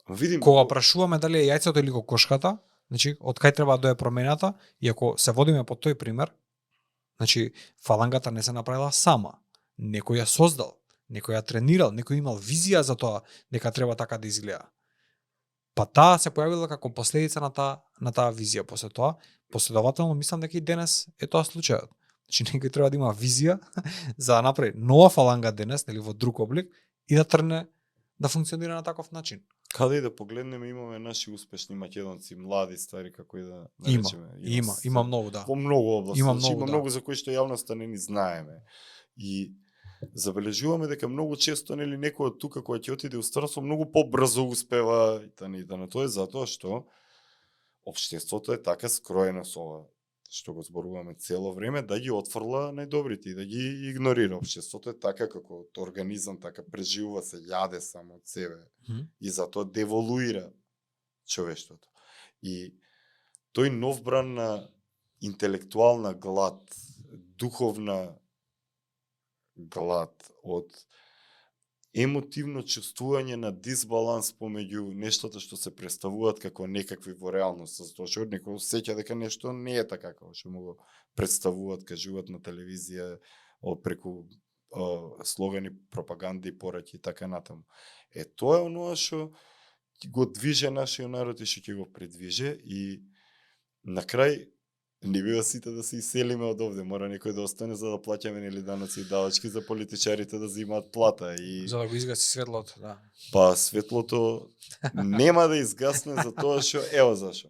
Видим кога прашуваме дали е јајцето или кокошката, значи од кај треба да дое промената, и ако се водиме по тој пример, значи фалангата не се направила сама. Некој ја создал, некој ја тренирал, некој имал визија за тоа дека треба така да изгледа. Па таа се појавила како последица на таа визија. После тоа, последователно мислам дека и денес е тоа случајот. Значи некој треба да има визија за да направи нова фаланга денес, нели во друг облик, и да трне да функционира на таков начин. Каде и да погледнеме, имаме наши успешни македонци, млади, стари, како и да наречеме. Има многу, да. Во многу области. Има Има многу, многу да. за кои што јавноста не ни знаеме. И забележуваме дека многу често нели некој од тука кој ќе отиде у странство многу побрзо успева и да на тоа е затоа што општеството е така скроено со ова што го зборуваме цело време, да ги отфрла најдобрите и да ги игнорира. Општеството е така како организам, така преживува, се јаде само од себе и затоа деволуира човештвото. И тој нов бран на интелектуална глад, духовна глад, од емотивно чувствување на дисбаланс помеѓу нештата што се представуваат како некакви во реалност, затоа што некој сеќа дека нешто не е така како што му го представуваат, кажуваат на телевизија, преку слогани, пропаганди, пораки и така натаму. Тоа е оноа што го движе нашиот народ и што ќе го предвиже, и на крај не бива сите да се иселиме од овде, мора некој да остане за да плаќаме нели даноци и давачки за политичарите да земаат плата и За да го изгаси светлото, да. Па светлото нема да изгасне за тоа што ево зашо.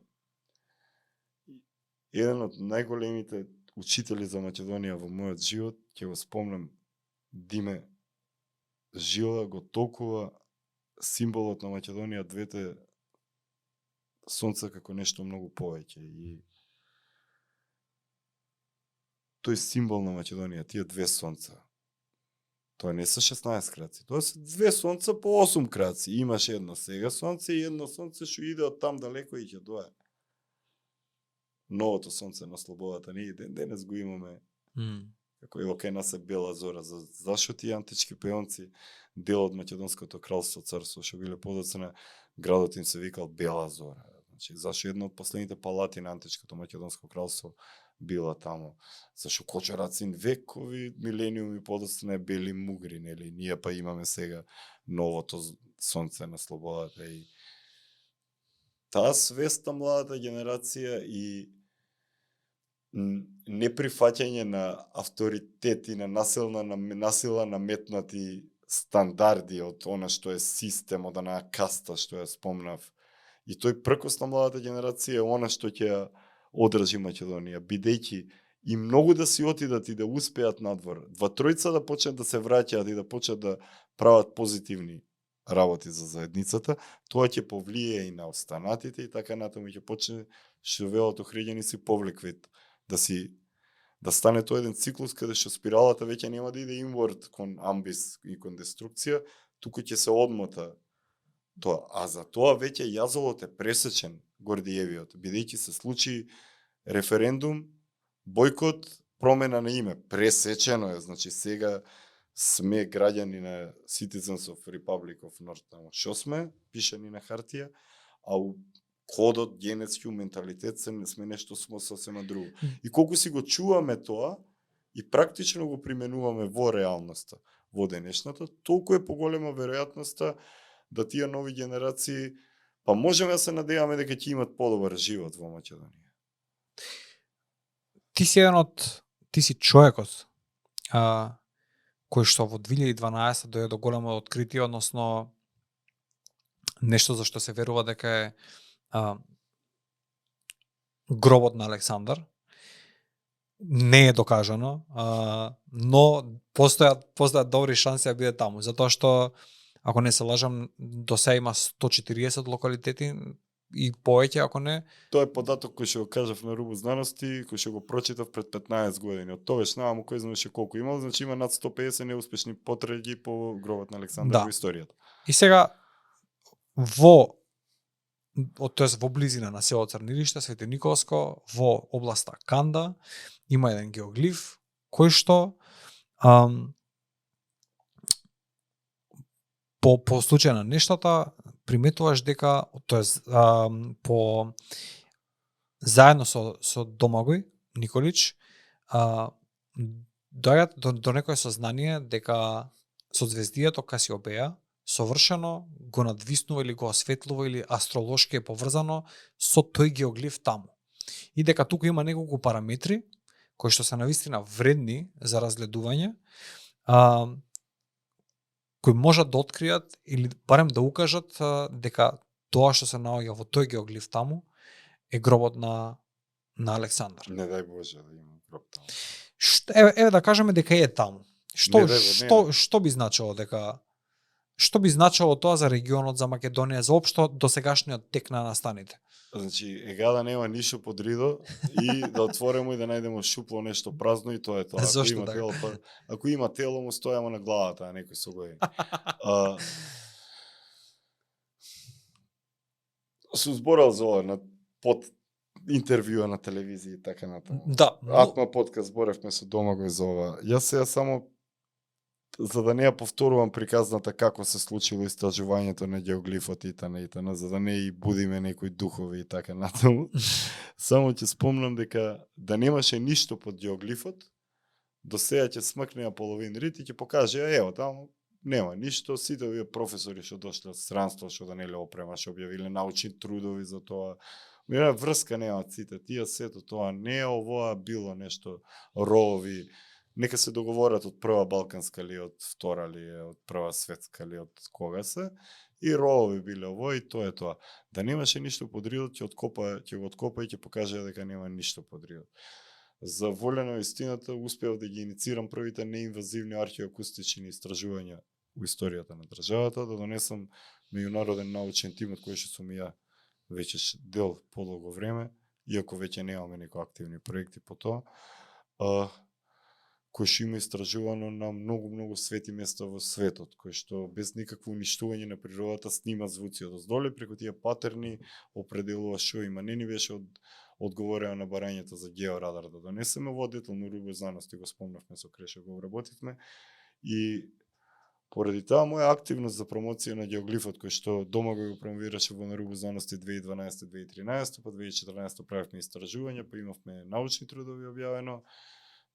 Еден од најголемите учители за Македонија во мојот живот, ќе го спомнам, Диме Жила го толкува символот на Македонија, двете сонца како нешто многу повеќе, и тој символ на Македонија, тие две сонца. Тоа не се 16 краци, тоа се две сонца по 8 краци. Имаш едно сега сонце и едно сонце што иде од там далеко и ќе дое. Новото сонце на слободата, ние денес го имаме. Како ево кај нас е бела зора. Зашо тие антички пеонци, дел од Македонското кралство, царство, што биле подоцна, градот им се викал Бела зора. Значи, зашо едно од последните палати на античкото Македонско кралство била таму? Зашо Кочорацин векови, милениуми подоцна бели мугри, нели? Ние па имаме сега новото сонце на слободата, и таа свест на младата генерација и неприфаќање на авторитети, на насила наметнати стандарди од она што е системот, на каста што ја спомнав. И тој пркос на младата генерација е она што ќе ја одржи Македонија, бидејќи и многу да си отидат и да успеат надвор, два-тројца да почнат да се враќаат и да почнат да прават позитивни работи за заедницата, тоа ќе повлие и на останатите и така натаму ќе почне што велат Охриѓани си повлеквит да стане тоа еден циклус каде што спиралата веќе нема да иде инворд кон амбис и кон деструкција, туку ќе се одмота тоа. А за тоа веќе јазолот е пресечен Гордиевиот, бидејќи се случи референдум, бојкот, промена на име. Пресечено е, значи сега сме граѓани на Citizens of Republic of North, што сме, пишани на хартија, а у кодот, генетски, менталитет сме нешто сосема друго. И колку си го чуваме тоа и практично го применуваме во реалноста, во денешната, толку е поголема веројатноста да тие нови генерации, па можеме да се надеваме дека ќе имат подобар живот во Македонија. Ти си човекот кој што во 2012 дојде до големо откритие, односно нешто за што се верува дека е гробот на Александар. Не е докажано, но постојат добри шанси да биде таму, затоа што, ако не се лажам, до сега има 140 локалитети и повеќе, ако не. Тоа е податок кој што го кажав на рубу знаности, кој што го прочитав пред 15 години. Од тогаш нааму кој знаеше колку имал, значи има над 150 неуспешни потраги по гробот на Александар во историјата. И сега во близина на село Црнилиште, Свети Николско, во областа Канда, има еден геоглиф кој што по случај на нештата приметуваш дека, заедно со Домагој Николич, доаѓаат до некое сознание дека созвездието Касиопеја совршено го надвиснува или го осветлува или астролошки е поврзано со тој геоглиф таму. И дека туку има неколку параметри кои што се навистина вредни за разгледување, кои можат да откријат или барем да укажат дека тоа што се наоѓа во тој геоглиф таму е гробот на Александар. Не дај Боже да има гроб таму. Еве да кажеме дека е таму. Што би значило дека што би значило тоа за регионот, за Македонија, за општо досегашниот тек на настаните? Значи, ега да нема ништо под ридо и да отворимо и да најдемо шупло нешто празно и тоа е тоа. Зошто така? Ако има тело, му стојамо на главата, а некој со гој. Сум зборал за ова на под интервјуа на телевизија и така натаму. Да. Атма подкаст зборевме со Домагој за ова. Јас сега само за да не ја повторувам приказната како се случило истражувањето на геоглифот и итн, за да не и будиме некои духови и така натаму. Само ќе спомнам дека да немаше ништо под геоглифот, до сега ќе смркнеа половин рит и ќе покаже, ево таму нема ништо, сите овие професори што дошле од странство, што данеле опрема, што објавиле научни трудови за тоа. Мира врска немаат сите тие, сето тоа не е овоа било нешто рови. Нека се договорат од прва балканска ли, од втора ли, од прва светска ли, од кога се. И ровови биле ово и тоа е тоа. Да немаше ништо под ридот, ќе го откопа и ќе покаже дека нема ништо под ридот. За воля на истината успеав да ги иницирам првите неинвазивни археоакустични истражувања во историјата на државата, да донесам меѓународен научен тим од кој што сум ја веќе дел подолго време, иако веќе немаме некои активни проекти по тоа. Кој што има истражувано на многу свети места во светот, кој што без никакво уништување на природата снима звуци од оздоле, преку тие патерни определува што има. Не ни беше одговорено на барањето за георадар да донесеме во детално рубо знаности, го спомнавме со Креше, го вработивме. И поради таа моја активност за промоција на геоглифот, кој што Домагој го промовираше во рубо знаности 2012-2013, па 2014 правевме истражувања, па имавме научни трудови објавено.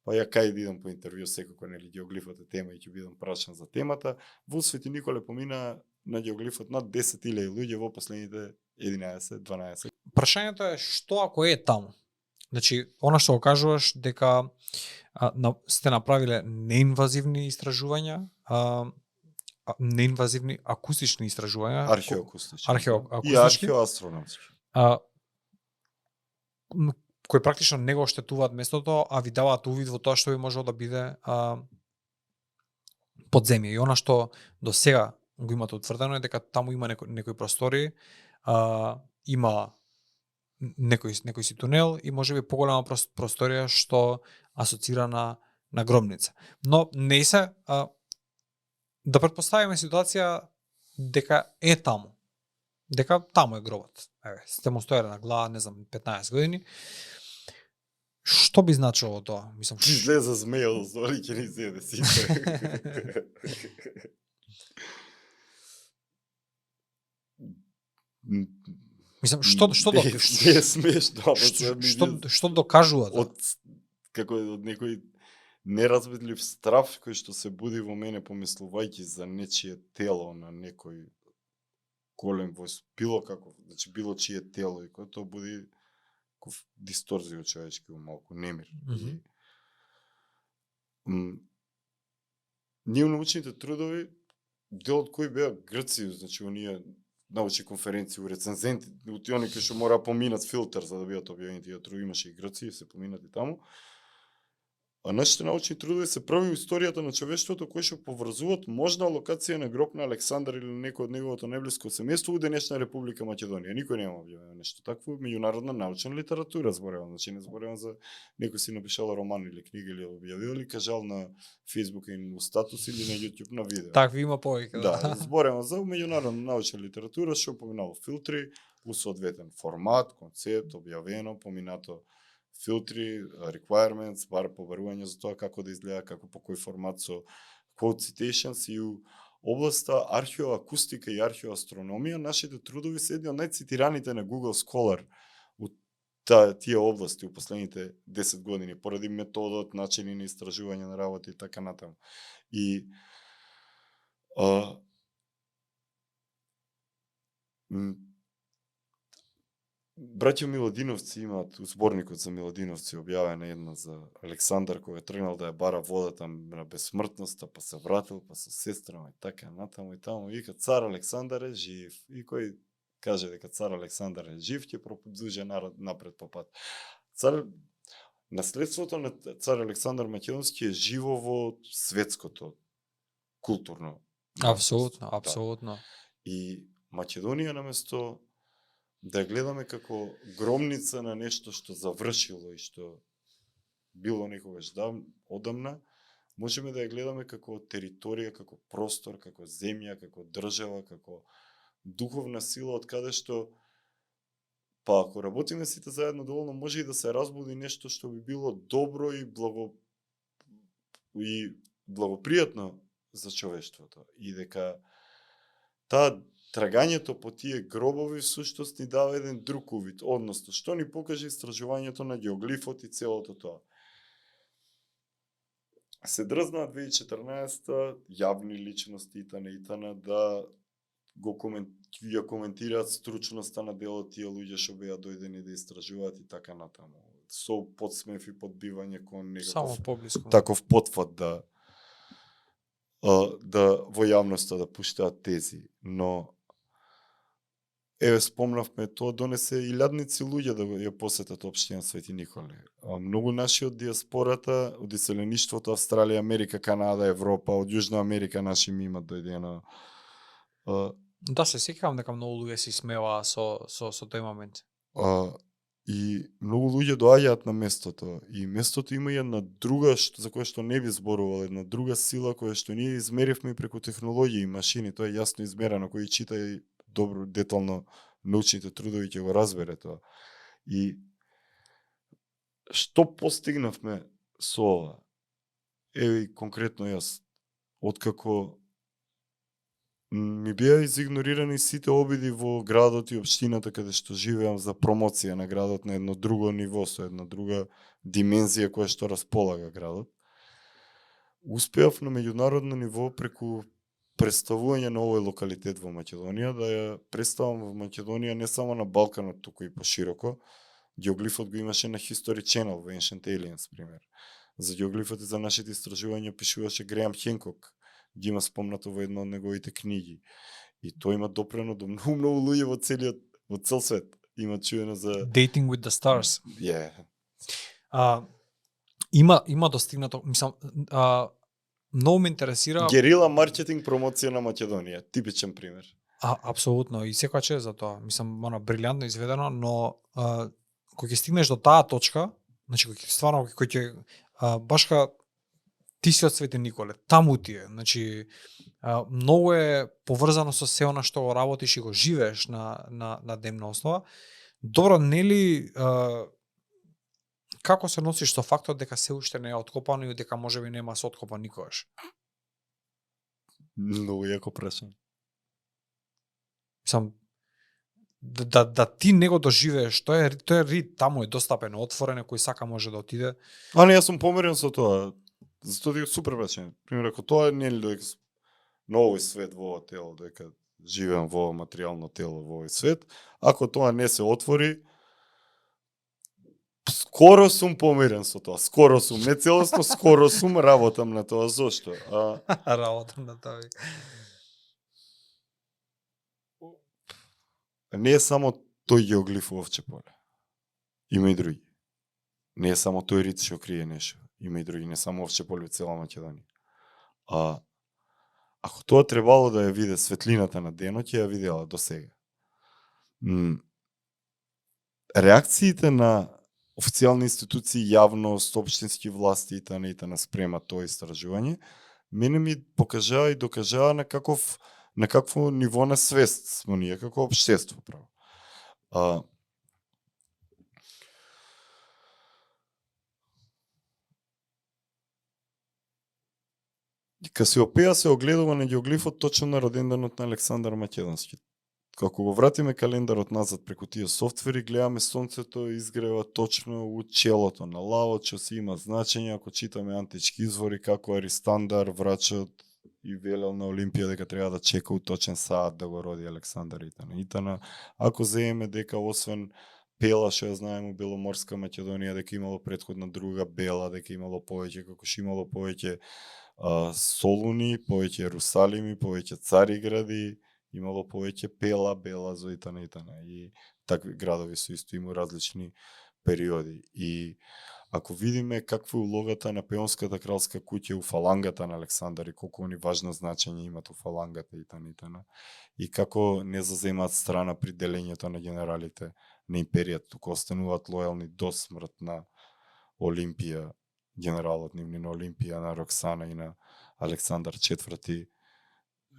па ја кај да идам по интервју секако, нели, геоглифот е тема и ќе бидам прашан за темата. Во Свети Николе помина на геоглифот над 10.000 луѓе во последните 11-12. Прашањето е што ако е таму? Значи, она што го кажуваш дека сте направиле неинвазивни истражувања, неинвазивни акустични истражувања, Археоакустични. археоакустични И археоастрономски. Кои практично не го оштетуваат местото, а ви даваат увид во тоа што би можело да биде подземје. И она што до сега го имате утврдено е дека таму има некои простори, има некој си тунел и можеби поголема просторија што асоцира на гробница. Но не се да претпоставиме ситуација дека е таму. Дека таму е гробот. Еве, сте му стоеле на глава, не знам, 15 години. Што би значило тоа? Мислам, Ти излезе змеја од зори, ќе ни зеде сите. Мислам, што докажува тоа? Како од некој неразбирлив страв кој што се буди во мене помислувајќи за нечие тело на некој голем воз, било како, значи било чие тело и кој тоа буди дисторзија од човечки ум, малку немир. Ние научните трудови, дел од кои беа Грци, значи оние научни конференции, рецензенти, од оние кои што мора поминат филтер за да бидат објавени тие трудови, имаше и Грци, се поминати таму. А нашите научни трудови се прави историјата на човештвото кој што поврзуваат можна локација на гроб на Александар или некој од неговото најблиско семејство во денешна Република Македонија. Никој нема објавено нешто такво, меѓународна научна литература зборувам, значи не зборувам за некој си напишал роман или книга или објавил или кажал на Facebook и на статус или на YouTube на видео. Такви има повеќе. Да, зборувам за меѓународна научна литература што поминало филтри, у соодветен формат, концепт, објавено, поминато филтри, requirements, бар побарување за тоа како да изгледа, како по кој формат со quote citations и у областа археоакустика и археоастрономија, нашите трудови се едни од најцитираните на Google Scholar у тие области у последните 10 години, поради методот, начини на истражување на работи и така натаму. И браќа Миладиновци имаат зборникот за Миладиновци објавена една за Александар кој е тргнал да ја бара водата на безсмртноста, па се вратил, па со сестра и така натаму и таму вика цар Александар е жив. И кој каже дека цар Александар е жив, ќе продолжи народ напред по пат. Наследството на цар Александар Македонски е живо во светското културно. Апсолутно, апсолутно. И Македонија наместо да ја гледаме како громница на нешто што завршило и што било некогаш одамна, можеме да ја гледаме како територија, како простор, како земја, како држава, како духовна сила од каде што па ако работиме сите заедно доволно може и да се разбуди нешто што би било добро и благопријатно за човештвото и дека таа трагањето по тие гробови всушност ни дава еден друг увид, односно што ни покаже истражувањето на геоглифот и целото тоа. Се дрзнаа 2014 јавни личности итана да ја коментираат стручноста на дел од тие луѓе што беа дојдени да истражуваат и така натаму. Со подсмев и подбивање кон некаков таков потфат да во јавноста да пуштаат тези, но еве спомнавме тоа донесе илјадници луѓе да ја посетат општина Свети Николе. Многу наши од диаспората, од иселеништвото Австралија, Америка, Канада, Европа, од Јужна Америка наши ми имат дојдено. Да, се сеќавам дека многу луѓе се смеваа со тој момент. И многу луѓе доаѓаат на местото и местото има една друга за која што не би зборувал, една друга сила која што ние измеривме преку технологии и машини, тоа е јасно измерено, кој чита и добро детално научните трудови ќе го разбере тоа. И што постигнавме со ова? Еве конкретно јас, откако ми беа изигнорирани сите обиди во градот и општината каде што живеам за промоција на градот на едно друго ниво, со една друга димензија која што располага градот. Успеав на меѓународно ниво преку представување на овој локалитет во Македонија, да ја представам во Македонија не само на Балканот, туку и пошироко. Геоглифот го имаше на History Channel во Ancient Aliens, пример. За геоглифот и за нашите истражувања пишуваше Греам Хенкок, ги има спомнато во една од неговите книги. И тој има допрено до многу луѓе во цел свет. Има чуено за Dating with the Stars. Има достигнато, мислам, многу ме интересира. Герила маркетинг промоција на Македонија, типичен пример. Апсолутно, и секоја чест за тоа. Мислам, брилјантно изведено, но кога ќе стигнеш до таа точка, значи кога ќе стварно кој ќе башка ти си од Свети Николе, таму ти е. Значи многу е поврзано со се она што го работиш и го живееш на дневна основа. Добро, нели како се носиш со фактот дека се уште не е откопано и дека можеби нема се откопа никогаш? Многу јако прашање. Сам да ти не го доживееш, тој е рид, таму е достапен, отворен, кој сака може да отиде. Не, јас сум помирен со тоа. Затоа ти супер прашање. Пример, ако тоа не е дека на овој свет во ова тело, дека живеам во материјално тело во овој свет, ако тоа не се отвори, скоро сум помирен со тоа. Скоро сум, не целосно, скоро сум, работам на тоа. Зошто? Работам на тоа. Не е само тој геоглиф во овче поле. Има и други. Не е само тој рид што крие нешто. Има и други, не само овче поле, цела Македонија. Ако тоа требало да ја виде светлината на денот, ќе ја видела до сега. Реакциите на официјални институции, јавност, општински власти и т.н. спрема тоа истражување, мене ми покажаа и докажаа на какво ниво на свест сме ние како општество право. Касиопеја се огледува на геоглифот точно на роденденот на Александар Македонски. Како го вратиме календарот назад преку тие софтвери, гледаме сонцето изгрева точно у челото на лавот, што си има значење ако читаме антички извори како Аристандар врачот и велел на Олимпија дека треба да чека уточен саат да го роди Александар Итана. Ако земеме дека освен Пела, што ја знаеме у Беломорска Македонија, дека имало претходна друга Бела, дека имало повеќе, како што имало повеќе Солуни, повеќе Ерусалими, повеќе Царигради, имало повеќе Пела, Белазо и т.н. И такви градови со исто имаат различни периоди. И ако видиме каква е улогата на Пеонската кралска куќа у фалангата на Александар и колку они важно значење имат у фалангата и т.н. И како не заземаат страна при делењето на генералите на империјата, туку остануваат лојални до смрт на Олимпија, генералот нивни на Олимпија, на Роксана и на Александар IV,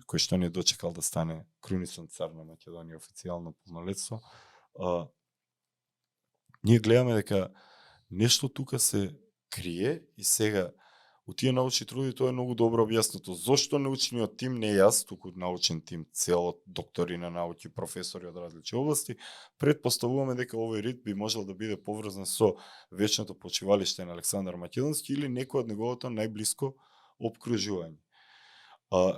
кој што не дочекал да стане крунисан цар на Македонија официјално полнолетство. Ние гледаме дека нешто тука се крие и сега у тие научни труди тоа е многу добро објаснато. Зошто научниот тим, не јас, туку научен тим, целот доктори на науки, професори од различни области, предпоставуваме дека овој рид би можел да биде поврзан со вечното почивалиште на Александар Македонски или некој од неговото најблиско опкружување.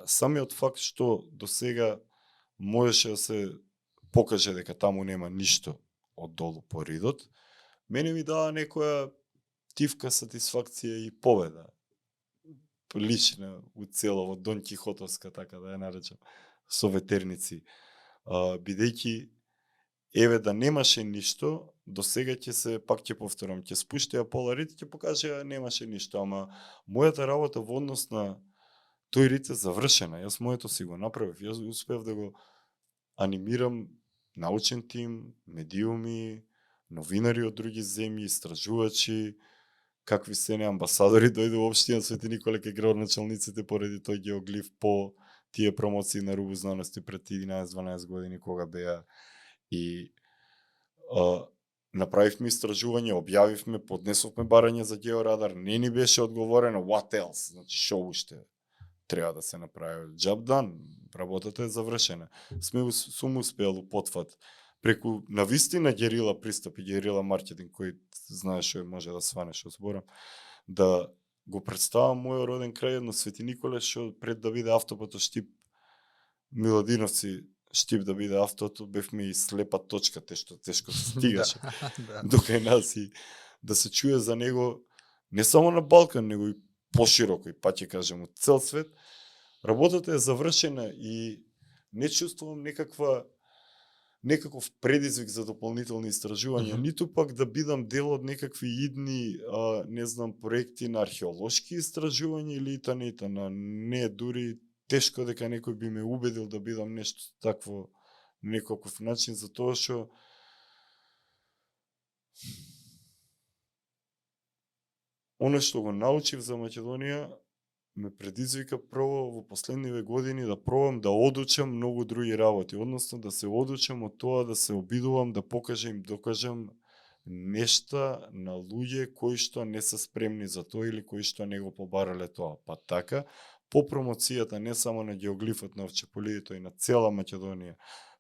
Самиот факт што до сега можеше да се покаже дека таму нема ништо од долу по ридот, мене ми дава некоја тивка сатисфакција и победа. Лична, уцелово, Дон Кихотовска, така да ја наречам, со ветерници. Бидејќи, еве да немаше ништо, до сега пак ќе повторам, ќе спуштеа пола рид, ќе покажеа немаше ништо, ама мојата работа во однос на тој рид е завршена. Јас моето си го направив, јас успеав да го анимирам научен тим, медиуми, новинари од други земји, истражувачи, какви се не амбасадори дојде во општина Свети Николе кај градоначалниците поради тој геоглиф по тие промоции на рубу знаности пред 11-12 години кога беа и направивме истражување, објавивме, поднесовме барање за георадар, не ни беше одговорено what else, значи шо уште. треба да се направи. Job done, работата е завршена. Сум успеал у потфат преку навистина герила пристап и герила маркетинг кој знаеш што може да сване, што зборам, да го представам мојот роден крај на Свети Николе, што пред да биде автопатот Штип Миладиновци Штип да биде автото, бевме и слепа точка, тешко се стигаше. Дока нас и да се чуе за него не само на Балкан, него и пошироко, и па ќе кажем од цел свет. Работата е завршена и не чувствувам некаков предизвик за дополнителни истражувања, ниту пак да бидам дел од некакви идни, не знам, проекти на археолошки истражувања или итана. Не, дури тешко дека некој би ме убедил да бидам нешто такво некаков начин, затоа што оно што го научив за Македонија ме предизвика прво во последниве години да пробам да одучам многу други работи, односно да се одучам од тоа да се обидувам да покажам, докажам нешта на луѓе кои што не се спремни за тоа или кои што не го побарале тоа. Па така, по промоцијата не само на геоглифот на Овчеполието и на цела Македонија,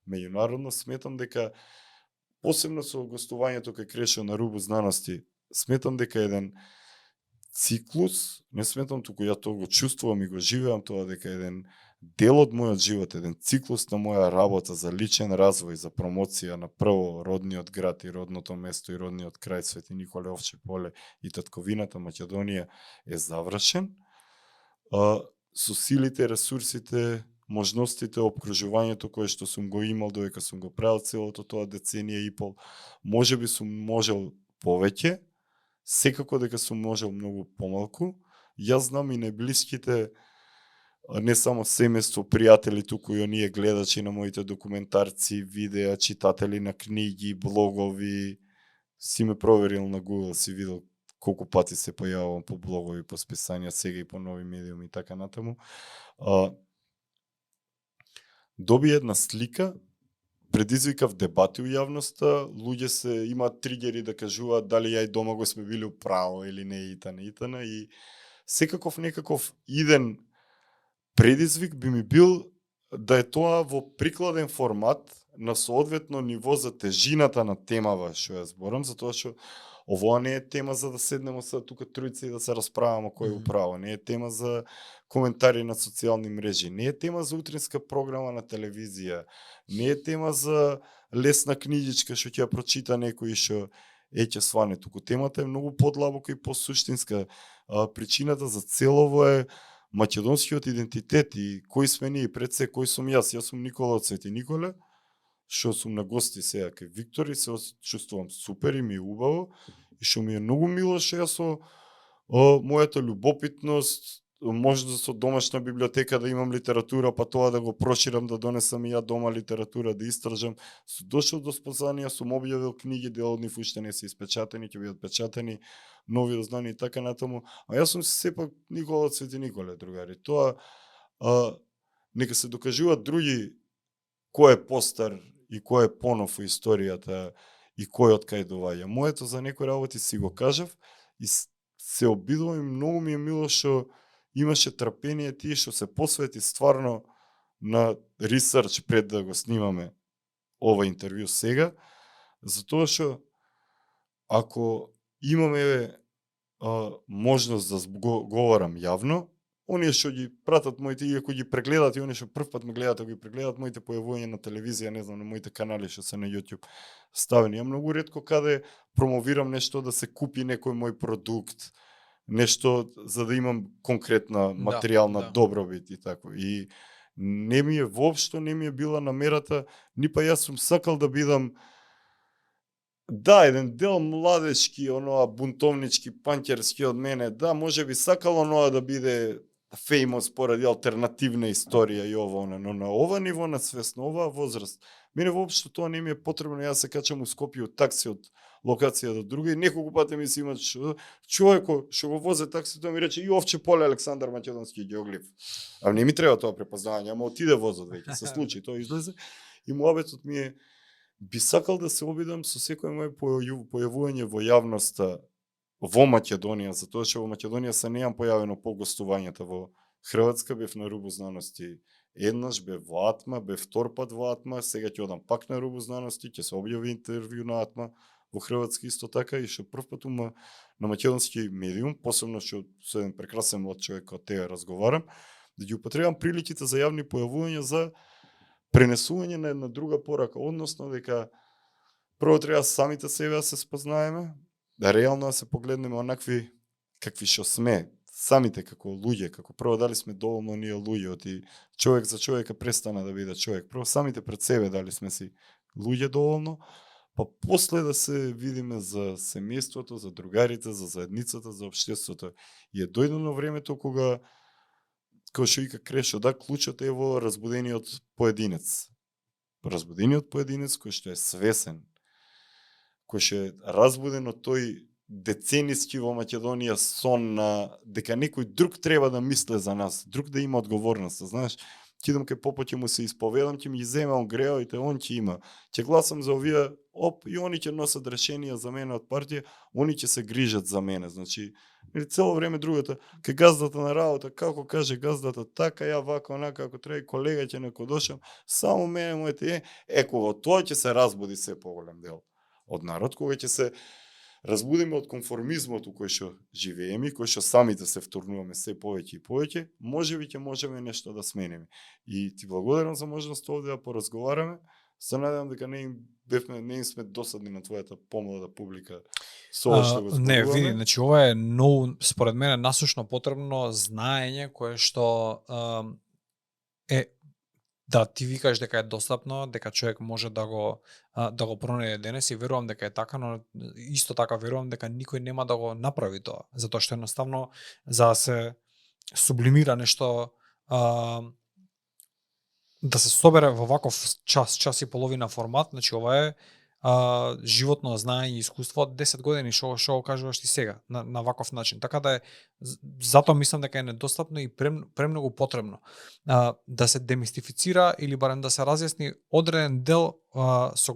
меѓународно сметам дека посебно со гостувањето кај Крешо на Рубу знаности, сметам дека еден циклус, не сметам туку ја тоа го чувствувам и го живеам тоа дека еден дел од мојот живот, еден циклус на моја работа за личен развој, за промоција на прво родниот град и родното место и родниот крај Свети Николе, Овче поле и татковината Македонија е завршен. Со силите, ресурсите, можностите, обкружувањето кое што сум го имал додека сум го правил целото тоа деценија и пол, можеби сум можел повеќе, секако дека сум можел многу помалку. Јас знам и најблиските, не само семејство, пријатели, туку и оние гледачи на моите документарци, видеа, читатели на книги, блогови, си ме проверил на Google, си видел колку пати се појавувам по блогови, по списања, сега и по нови медиуми и така натаму. Доби една слика, предизвикав дебати у јавноста, луѓе имаат тригери да кажуваат дали ја и дома го сме били управо или не итана, и секаков некаков иден предизвик би ми бил да е тоа во прикладен формат на соодветно ниво за тежината на темава што ја зборам, затоа што овоа не е тема за да седнеме сега тука тројца и да се расправаме кој е управо, не е тема за коментари на социјални мрежи, не е тема за утринска програма на телевизија, не е тема за лесна книжичка што ќе ја прочита некој што ќе сване, туку темата е многу подлабока и посуштинска. Причината за целово е македонскиот идентитет и кој сме ние, пред се кој сум јас. Јас сум Никола од Свети Николе, што сум на гости сега кај Виктор и се чувствувам супер и ми е убаво и што ми е многу мило што јас со мојата љубопитност, може да со домашна библиотека да имам литература, па тоа да го проширам, да донесам и ја дома литература, да истражам. Дошол до спознанија, сум објавил книги, дел од нив уште не се испечатени, ќе бидат печатени, нови дознани и така натаму. А јас сум сепак Никола од Свети Николе, другари. Тоа нека се докажуваат други кој е постар и кој е понов во историјата и кој од кај доаѓа. Моето за некои работи си го кажав и се обидувам и многу ми е мило што имаше трпение тие што се посвети стварно на ресерч пред да го снимаме ова интервју сега, затоа што ако имаме можност да говорам јавно, оние што ги пратат моите, иако ги прегледат и оние што прв пат ме гледат, ги прегледат моите појавувања на телевизија, не знам, на моите канали што се на YouTube ставени. Ја многу ретко каде промовирам нешто да се купи некој мој продукт, нешто за да имам конкретна материјална добробит и тако. И не ми е воопшто не ми е била намерата, ни па јас сум сакал да бидам еден дел младечки, оноа бунтовнички, панќерски од мене, можеби сакал оноа да биде famous поради алтернативна историја и ова, но на ова ниво на свест, на оваа возраст, мене воопшто тоа не ми е потребно, јас се качам у Скопје од такси од локација до друга и неколку пати ми се имат човеко што го возе такси, тоа ми рече и Овче поле Александар Македонски геоглиф. А не ми треба тоа препознавање, ама отиде возот веќе, се случи, тоа излезе и муабетот ми е би сакал да се обидам со секој мој појавување во јавноста во Македонија, затоа што во Македонија се неам појавено по гостувањата во Хрватска бев на рубу знаности. Еднаш бев во Атма, бев втор пат во Атма, сега ќе одам пак на рубу знаности, ќе се објави интервју на Атма во Хрватска исто така, и што прв пат на македонски медиум, посебно што со еден прекрасен млад човек кој тебе разговарам, да ги употребам приликите за јавни појавувања за пренесување на една друга порака, односно дека прво треба самите себе да се спознаеме, да реално да се погледнеме онакви какви што сме, самите како луѓе, како прво дали сме доволно ние луѓе, и човек за човека престана да биде човек. Прво самите пред себе дали сме си луѓе доволно, па после да се видиме за семејството, за другарите, за заедницата, за општеството. И е дојдено времето кога, кој што вика Крешо, да, клучот е во разбудениот поединец. Разбудениот поединец кој што е свесен, кој што е разбуден од тој децениски во Македонија сон на дека некој друг треба да мисле за нас, друг да има одговорност, знаеш. Ќе идам кај попот, ќе му се исповедам, ќе ми ги земам греовите, он ќе има. Ќе гласам за овие, и они ќе носат решенија за мене од партија, они ќе се грижат за мене. Значи, цело време другата, кај газдата на работа, како каже газдата, така, ја вака, онака, ако треба и колега ќе неко дошам, само мене моите во тоа ќе се разбуди се поголем дел од народ, кога ќе се разбудиме од конформизмот кој што живееме, кој што самите се втурнуваме се повеќе и повеќе, можеби ќе можеме нешто да смениме. И ти благодарам за можност овде да поразговараме. Се надевам дека не им сме досадни на твојата помлада публика со ова што го зборуваме. Не, види, значи ова е многу, според мене, насушно потребно знаење кое што е да ти викаш дека е достапно, дека човек може да го пронајде денес, и верувам дека е така, но исто така верувам дека никој нема да го направи тоа, затоа што едноставно за да се сублимира нешто, да се собере во ваков час и половина формат, значи ова е животно знаење и искуство од 10 години што го кажуваш ти сега на ваков начин. Така да е, затоа мислам дека е недостапно и премногу потребно да се демистифицира или барем да се разјасни одреден дел со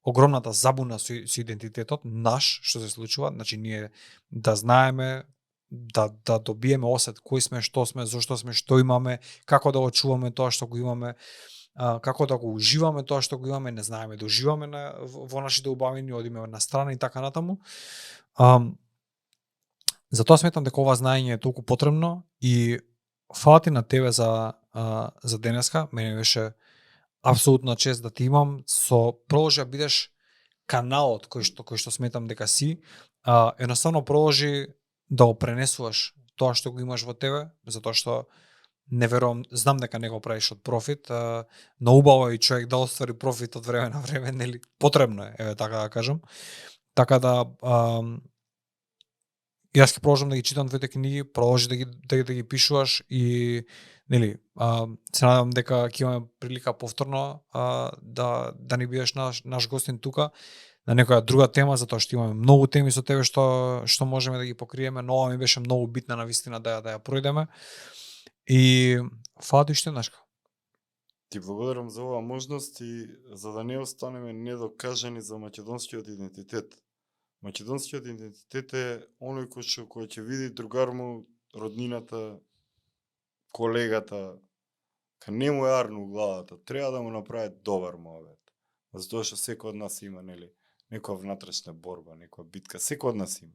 огромната забуна со идентитетот наш, што се случува, значи ние да знаеме, да добиеме осет кои сме, што сме, зошто сме, што имаме, како да го чуваме тоа што го имаме, како да го уживаме тоа што го имаме, не знаеме да уживаме во нашите убавини, одиме на страна и така натаму. Затоа сметам дека ова знаење е толку потребно и фала ти на тебе за денеска. Мене беше апсолутно чест да ти имам, продолжи да бидеш каналот кој што сметам дека си. Едноставно продолжи да го пренесуваш тоа што го имаш во тебе, затоа што не верувам, знам дека не го правиш од профит, но убаво е и човек да оствари профит од време на време, нели? Потребно е, еве така да кажам. Така да јас ќе продолжам да ги читам твоите книги, продолжи да ги пишуваш и нели, се надевам дека ќе имаме прилика повторно да ни бидеш наш гостин тука на некоја друга тема, затоа што имаме многу теми со тебе што можеме да ги покриеме, но ова ми беше многу битна навистина да ја пројдеме. И фала ти уште еднашка. Ти благодарам за оваа можност и за да не останеме недокажани за македонскиот идентитет. Македонскиот идентитет е оној кој ќе види другар му, роднината, колегата, кај не му е арно у главата, треба да му направи добар муабет. Затоа што секој од нас има, нели, некоја внатрешна борба, некоја битка, секој од нас има.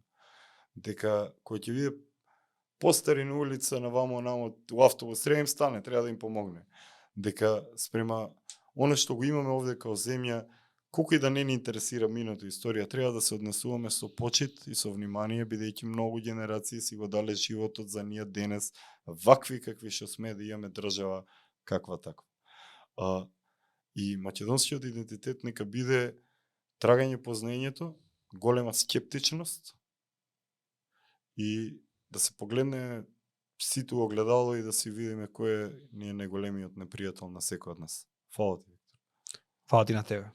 Дека кој ќе види постари на улица, на вамо, намо, у автобус, треба им стане, треба да им помогне. Дека спрема оно што го имаме овде као земја, колку и да не ни интересира минато историја, треба да се однесуваме со почит и со внимание, бидејќи многу генерации си го дале животот за ние денес, вакви какви што сме, да имаме држава каква таква. И македонскиот идентитет нека биде трагање по знаењето, голема скептичност и да се погледне сите огледало и да си видиме кој е најголемиот непријател на секој од нас. Фала ти. Фала ти на тебе.